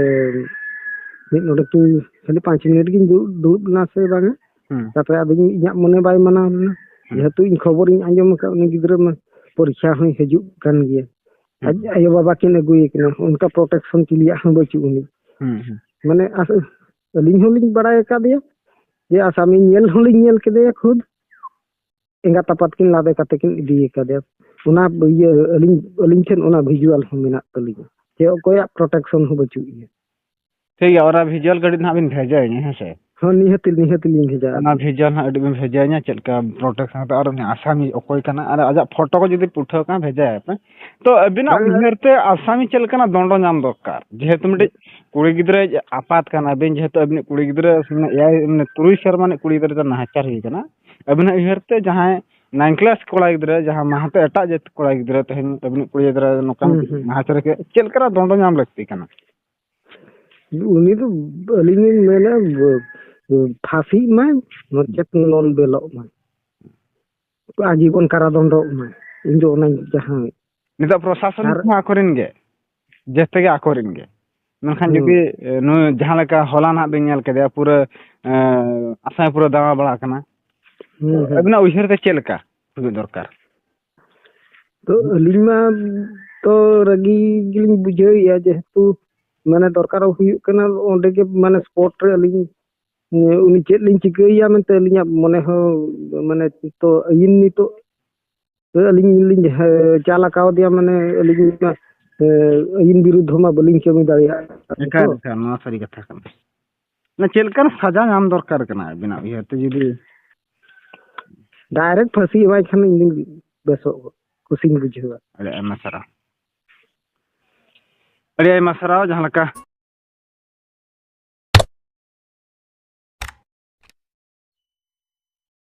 ᱢᱤᱫ ᱱᱚᱰᱮ ᱠᱤᱱ ᱠᱷᱟᱹᱞᱤ ᱯᱟᱸᱪ ᱢᱤᱱᱤᱴ ᱜᱤᱧ ᱫᱩᱲᱩᱵ ᱫᱩᱲᱩᱵ ᱞᱮᱱᱟ ᱥᱮ ᱵᱟᱝᱟ᱾ ᱦᱩᱸ᱾ ᱛᱟᱨᱯᱚᱨᱮ ᱟᱫᱚ ᱤᱧ, ᱤᱧᱟᱹᱜ ᱢᱚᱱᱮ ᱵᱟᱭ ᱢᱟᱱᱟᱣ ᱞᱮᱱᱟ᱾ ᱦᱩᱸ᱾ ᱡᱮᱦᱮᱛᱩ ᱤᱧ ᱠᱷᱚᱵᱚᱨᱤᱧ ᱟᱸᱡᱚᱢ ᱟᱠᱟᱫ ᱩᱱᱤ ᱜᱤᱫᱽᱨᱟᱹ ᱢᱟ ᱯᱚᱨᱤᱠᱷᱟ ᱦᱚᱸᱭ ᱦᱤᱡᱩᱜ ᱠᱟᱱ ᱜᱮᱭᱟ᱾ ᱦᱩᱸ᱾ ᱟᱡ ᱟᱭᱳ ᱵᱟᱵᱟ ᱠᱤᱱ ᱟᱹᱜᱩᱭᱮ ᱠᱟᱱᱟ, ᱚᱱᱠᱟ ᱯᱨᱚᱴᱮᱠᱥᱚᱱ ᱪᱤᱞᱤᱭᱟᱜ ᱦᱚᱸ ᱵᱟᱹᱪᱩᱜ ᱟᱹᱱᱤᱡ᱾ ᱦᱩᱸ, ᱦᱩᱸ᱾ ᱢᱟᱱᱮ ᱟᱥ-, ᱟᱹᱞᱤᱧ ᱦᱚᱸᱞᱤᱧ ᱵᱟᱲᱟᱭ ᱟᱠᱟᱫᱮᱭᱟ ᱡᱮ ᱟᱥᱟᱢᱤ ᱧᱮᱞ ᱦᱚᱸᱞᱤᱧ ᱧᱮᱞ ᱠᱮᱫᱮᱭᱟ ᱠᱷᱩᱫ᱾ ᱮᱸᱜᱟᱛ ᱟᱯᱟᱛ ᱠᱤᱱ ᱞᱟᱫᱮ ᱠᱟᱛᱮ ᱠᱤᱱ ᱤᱫᱤ ᱟᱠᱟᱫᱮᱭᱟ᱾ ᱚᱱᱟ ᱤᱭᱟᱹ ᱟᱹᱞᱤᱧ, ᱟᱹᱞᱤᱧ ᱴᱷᱮᱱ ᱚᱱᱟ ᱵᱷᱤᱡᱩᱣᱟᱞ ᱦᱚᱸ ᱢᱮᱱᱟᱜ ᱛᱟᱹᱞᱤᱧᱟ ᱡᱮ ᱚᱠᱚᱭᱟᱜ ᱯᱨᱚᱴᱮᱠᱥᱚᱱ ᱦᱚᱸ ᱵᱟᱹᱪᱩᱜ ᱜᱮᱭᱟ᱾ ᱴᱷᱤᱠ ᱜᱮᱭᱟ, ᱚᱱᱟ ᱵᱷᱤᱡᱩᱣᱟᱞ ᱠᱟᱹᱴᱤᱡ ᱱᱟᱦᱟᱜ ᱵᱤᱱ ᱵᱷᱮᱡᱟᱭᱟ, ᱦᱮᱸ ᱥᱮ? ᱦᱚᱸ, ᱱᱤᱦᱟᱹᱛ, ᱱᱤᱦᱟᱹᱛ ᱞᱤᱧ ᱵᱷᱮᱡᱟ᱾ ᱚᱱᱟ ᱵᱷᱤᱡᱩᱣᱟᱞ ᱱᱟᱦᱟᱜ ᱟᱹᱰᱤ ᱵᱤᱱ ᱵᱷᱮᱡᱟᱭᱟ, ᱪᱮᱫ ᱞᱮᱠᱟ ᱯᱨᱚᱴᱮᱠᱥᱚᱱ ᱠᱟᱛᱮ, ᱟᱨ ᱩᱱᱤ ᱟᱥᱟᱢᱤ ᱚᱠᱚᱭ ᱠᱟᱱᱟ, ᱟᱨ ᱟᱡᱟᱜ ᱯᱷᱳᱴᱳ ᱠᱚ ᱡᱩᱫᱤ ᱩᱴᱷᱟᱹᱣ ᱠᱷᱟᱱ ᱵᱷᱮᱡᱟᱭᱟ ᱯᱮ᱾ ᱛᱚ ᱟᱹᱵᱤᱱᱟᱜ ᱵᱟᱝ, ᱩᱭᱦᱟᱹᱨ ᱛᱮ ᱟᱥᱟᱢᱤ ᱪᱮᱫ ᱞᱮᱠᱟᱱᱟᱜ ᱫᱚᱱᱰᱚ ᱧᱟᱢ ᱫᱚᱨᱠᱟᱨ? ᱡᱮᱦᱮᱛᱩ ᱢᱤᱫᱴᱤᱡ ᱠᱩᱲᱤ ᱜᱤᱫᱽᱨᱟᱹ ᱟᱯᱟᱛ ᱠᱟᱱᱟ ᱵᱤᱱ, ᱡᱮᱦᱮᱛᱩ ᱟᱹᱵᱤᱱᱤᱡ ᱠᱩᱲᱤ ᱜᱤᱫᱽᱨᱟᱹ ᱢᱟᱱᱮ ᱮᱭᱟᱭ, ᱢᱟᱱᱮ ᱛᱩᱨᱩᱭ ᱥᱮᱨᱢᱟ ᱨᱤᱱᱤᱡ ᱠᱩᱲᱤ ᱜᱤᱫᱽᱨᱟᱹ ᱫᱚ ᱱᱟᱦᱟᱪᱟᱨ ᱦᱩᱭ ᱠᱟᱱᱟ, ᱟᱹᱵᱤᱱᱟᱜ ᱩᱭᱦᱟᱹᱨ ᱛᱮ ᱡᱟᱦᱟᱸᱭ ᱱᱟᱭᱤᱱ ᱠᱞᱟᱥ ᱠᱚᱲᱟ ᱜᱤᱫᱽᱨᱟᱹ, ᱡᱟᱦᱟᱸ ᱢᱟᱦᱟᱛᱮ ᱮᱴᱟᱜ ᱡᱟᱹᱛ ᱠᱚᱲᱟ ᱜᱤᱫᱽᱨᱟᱹ ᱛᱮᱦᱮᱧ ᱟᱹᱵᱤᱱᱤᱡ ᱠᱩᱲᱤ ᱜᱤᱫᱽᱨᱟᱹ ᱱᱚᱝᱠᱟᱱ ᱦᱩᱸ, ᱦᱩᱸ᱾ ᱱᱟᱦᱟᱪᱟᱨ ᱨᱮ ᱪᱮᱫ ᱞᱮᱠᱟᱱᱟᱜ ᱫᱚᱱᱰᱚ ᱧᱟᱢ ᱞᱟᱹᱠᱛᱤ ᱠᱟᱱᱟ? ᱩᱱᱤ ᱫᱚ ᱟᱹᱞᱤᱧ ᱞᱤᱧ ᱢᱮᱱᱟ, ᱯᱷᱟᱸᱥᱤᱜ ᱢᱟᱭ, ᱱᱚᱪᱮᱛ ᱱᱚᱞ ᱵᱮᱞᱚᱜ ᱢᱟᱭ, ᱟᱡᱤᱵᱚᱱ ᱠᱟᱨᱟᱫᱚᱱᱰᱚᱜ ᱢᱟᱭ᱾ ᱤᱧ ᱫᱚ ᱚᱱᱟᱧ ᱡᱟᱦᱟᱸ ᱱᱤᱛᱚᱜ ᱯᱨᱚᱥᱟᱥᱚᱱ ᱟᱨ ᱦᱚᱸ ᱟᱠᱚᱨᱮᱱ ᱜᱮ, ᱡᱟᱹᱥᱛᱤ ᱜᱮ ᱟᱠᱚᱨᱮᱱ ᱜᱮ᱾ ᱢᱮᱱᱠᱷᱟᱱ ᱦᱩᱸ᱾ ᱡᱩᱫᱤ, ᱮ, ᱱᱩᱭ ᱡᱟᱦᱟᱸ ᱞᱮᱠᱟ ᱦᱚᱞᱟ ᱱᱟᱦᱟᱜ ᱵᱤᱱ ᱧᱮᱞ ᱠᱮᱫᱮᱭᱟ, ᱯᱩᱨᱟᱹ, ᱮ, ᱟᱥᱟᱢ ᱯᱩᱨᱟᱹ ᱫᱟᱬᱟ ᱵᱟᱲᱟ ᱠᱟᱱᱟ᱾ ᱦᱩᱸ, ᱦᱩᱸ᱾ ᱟᱹᱵᱤᱱᱟᱜ ᱩᱭᱦᱟᱹᱨ ᱛᱮ ᱪᱮᱫ ᱞᱮᱠᱟ ᱦᱩᱭᱩᱜ ᱫᱚᱨᱠᱟᱨ? ᱛᱚ ᱟᱹᱞᱤᱧ ᱢᱟ ᱛᱚ ᱨᱟᱹᱜᱤ ᱜᱮᱞᱤᱧ ᱵᱩᱡᱷᱟᱹᱣᱮᱫᱼᱟ, ᱡᱮᱦᱮᱛᱩ ᱢᱟᱱᱮ ᱫᱚᱨᱠᱟᱨ ᱦᱩᱭᱩᱜ ᱠᱟᱱᱟ ᱚᱸᱰᱮ ᱜᱮ, ᱢᱟᱱᱮ ᱥᱯᱚᱴ ᱨᱮ ᱟᱹᱞᱤᱧ, ᱩᱱᱤ ᱪᱮᱫ ᱞᱤᱧ ᱪᱤᱠᱟᱹᱭᱮᱭᱟ ᱢᱮᱱᱛᱮ ᱟᱹᱞᱤᱧᱟᱜ ᱢᱚᱱᱮ ᱦᱚᱸ, ᱢᱟᱱᱮ ᱛᱚ ᱟᱹᱭᱤᱱ ᱱᱤᱛᱚᱜ ᱛᱚ ᱟᱹᱞᱤᱧ ᱞᱤᱧ ᱪᱟᱞ ᱟᱠᱟᱣᱫᱮᱭᱟ, ᱢᱟᱱᱮ ᱟᱹᱞᱤᱧ ᱢᱟ, ᱮ, ᱟᱹᱭᱤᱱ ᱵᱤᱨᱩᱫᱽᱫᱷᱚ ᱢᱟ ᱵᱟᱹᱞᱤᱧ ᱠᱟᱹᱢᱤ ᱫᱟᱲᱮᱭᱟᱜᱼᱟ᱾ ᱮᱠᱟᱞ, ᱮᱠᱟᱞ, ᱱᱚᱣᱟ ᱥᱟᱹᱨᱤ ᱠᱟᱛᱷᱟ ᱠᱟᱱᱟ᱾ ᱢᱟᱱᱮ ᱪᱮᱫ ᱞᱮᱠᱟᱱ ᱥᱟᱡᱟ ᱧᱟᱢ ᱫᱚᱨᱠᱟᱨ ᱠᱟᱱᱟ ᱟᱹᱵᱤᱱᱟᱜ ᱩᱭᱦᱟᱹᱨ ᱛᱮ? ᱡᱩᱫᱤ ᱰᱟᱭᱨᱮᱠᱴ ᱯᱷᱟᱹᱥᱤ ᱮᱢᱟᱭ ᱠᱷᱟᱱ ᱤᱧ ᱫᱩᱧ ᱵᱮᱥᱚᱜ, ᱠᱩᱥᱤᱧ ᱵᱩᱡᱷᱟᱹᱣᱟ᱾ ᱟᱹᱰᱤ ᱟᱭᱢᱟ ᱥᱟᱨᱦᱟᱣ, ᱟᱹᱰᱤ ᱟᱭᱢᱟ ᱥᱟᱨᱦᱟᱣ᱾ ᱡᱟᱦᱟᱸ ᱞᱮᱠᱟ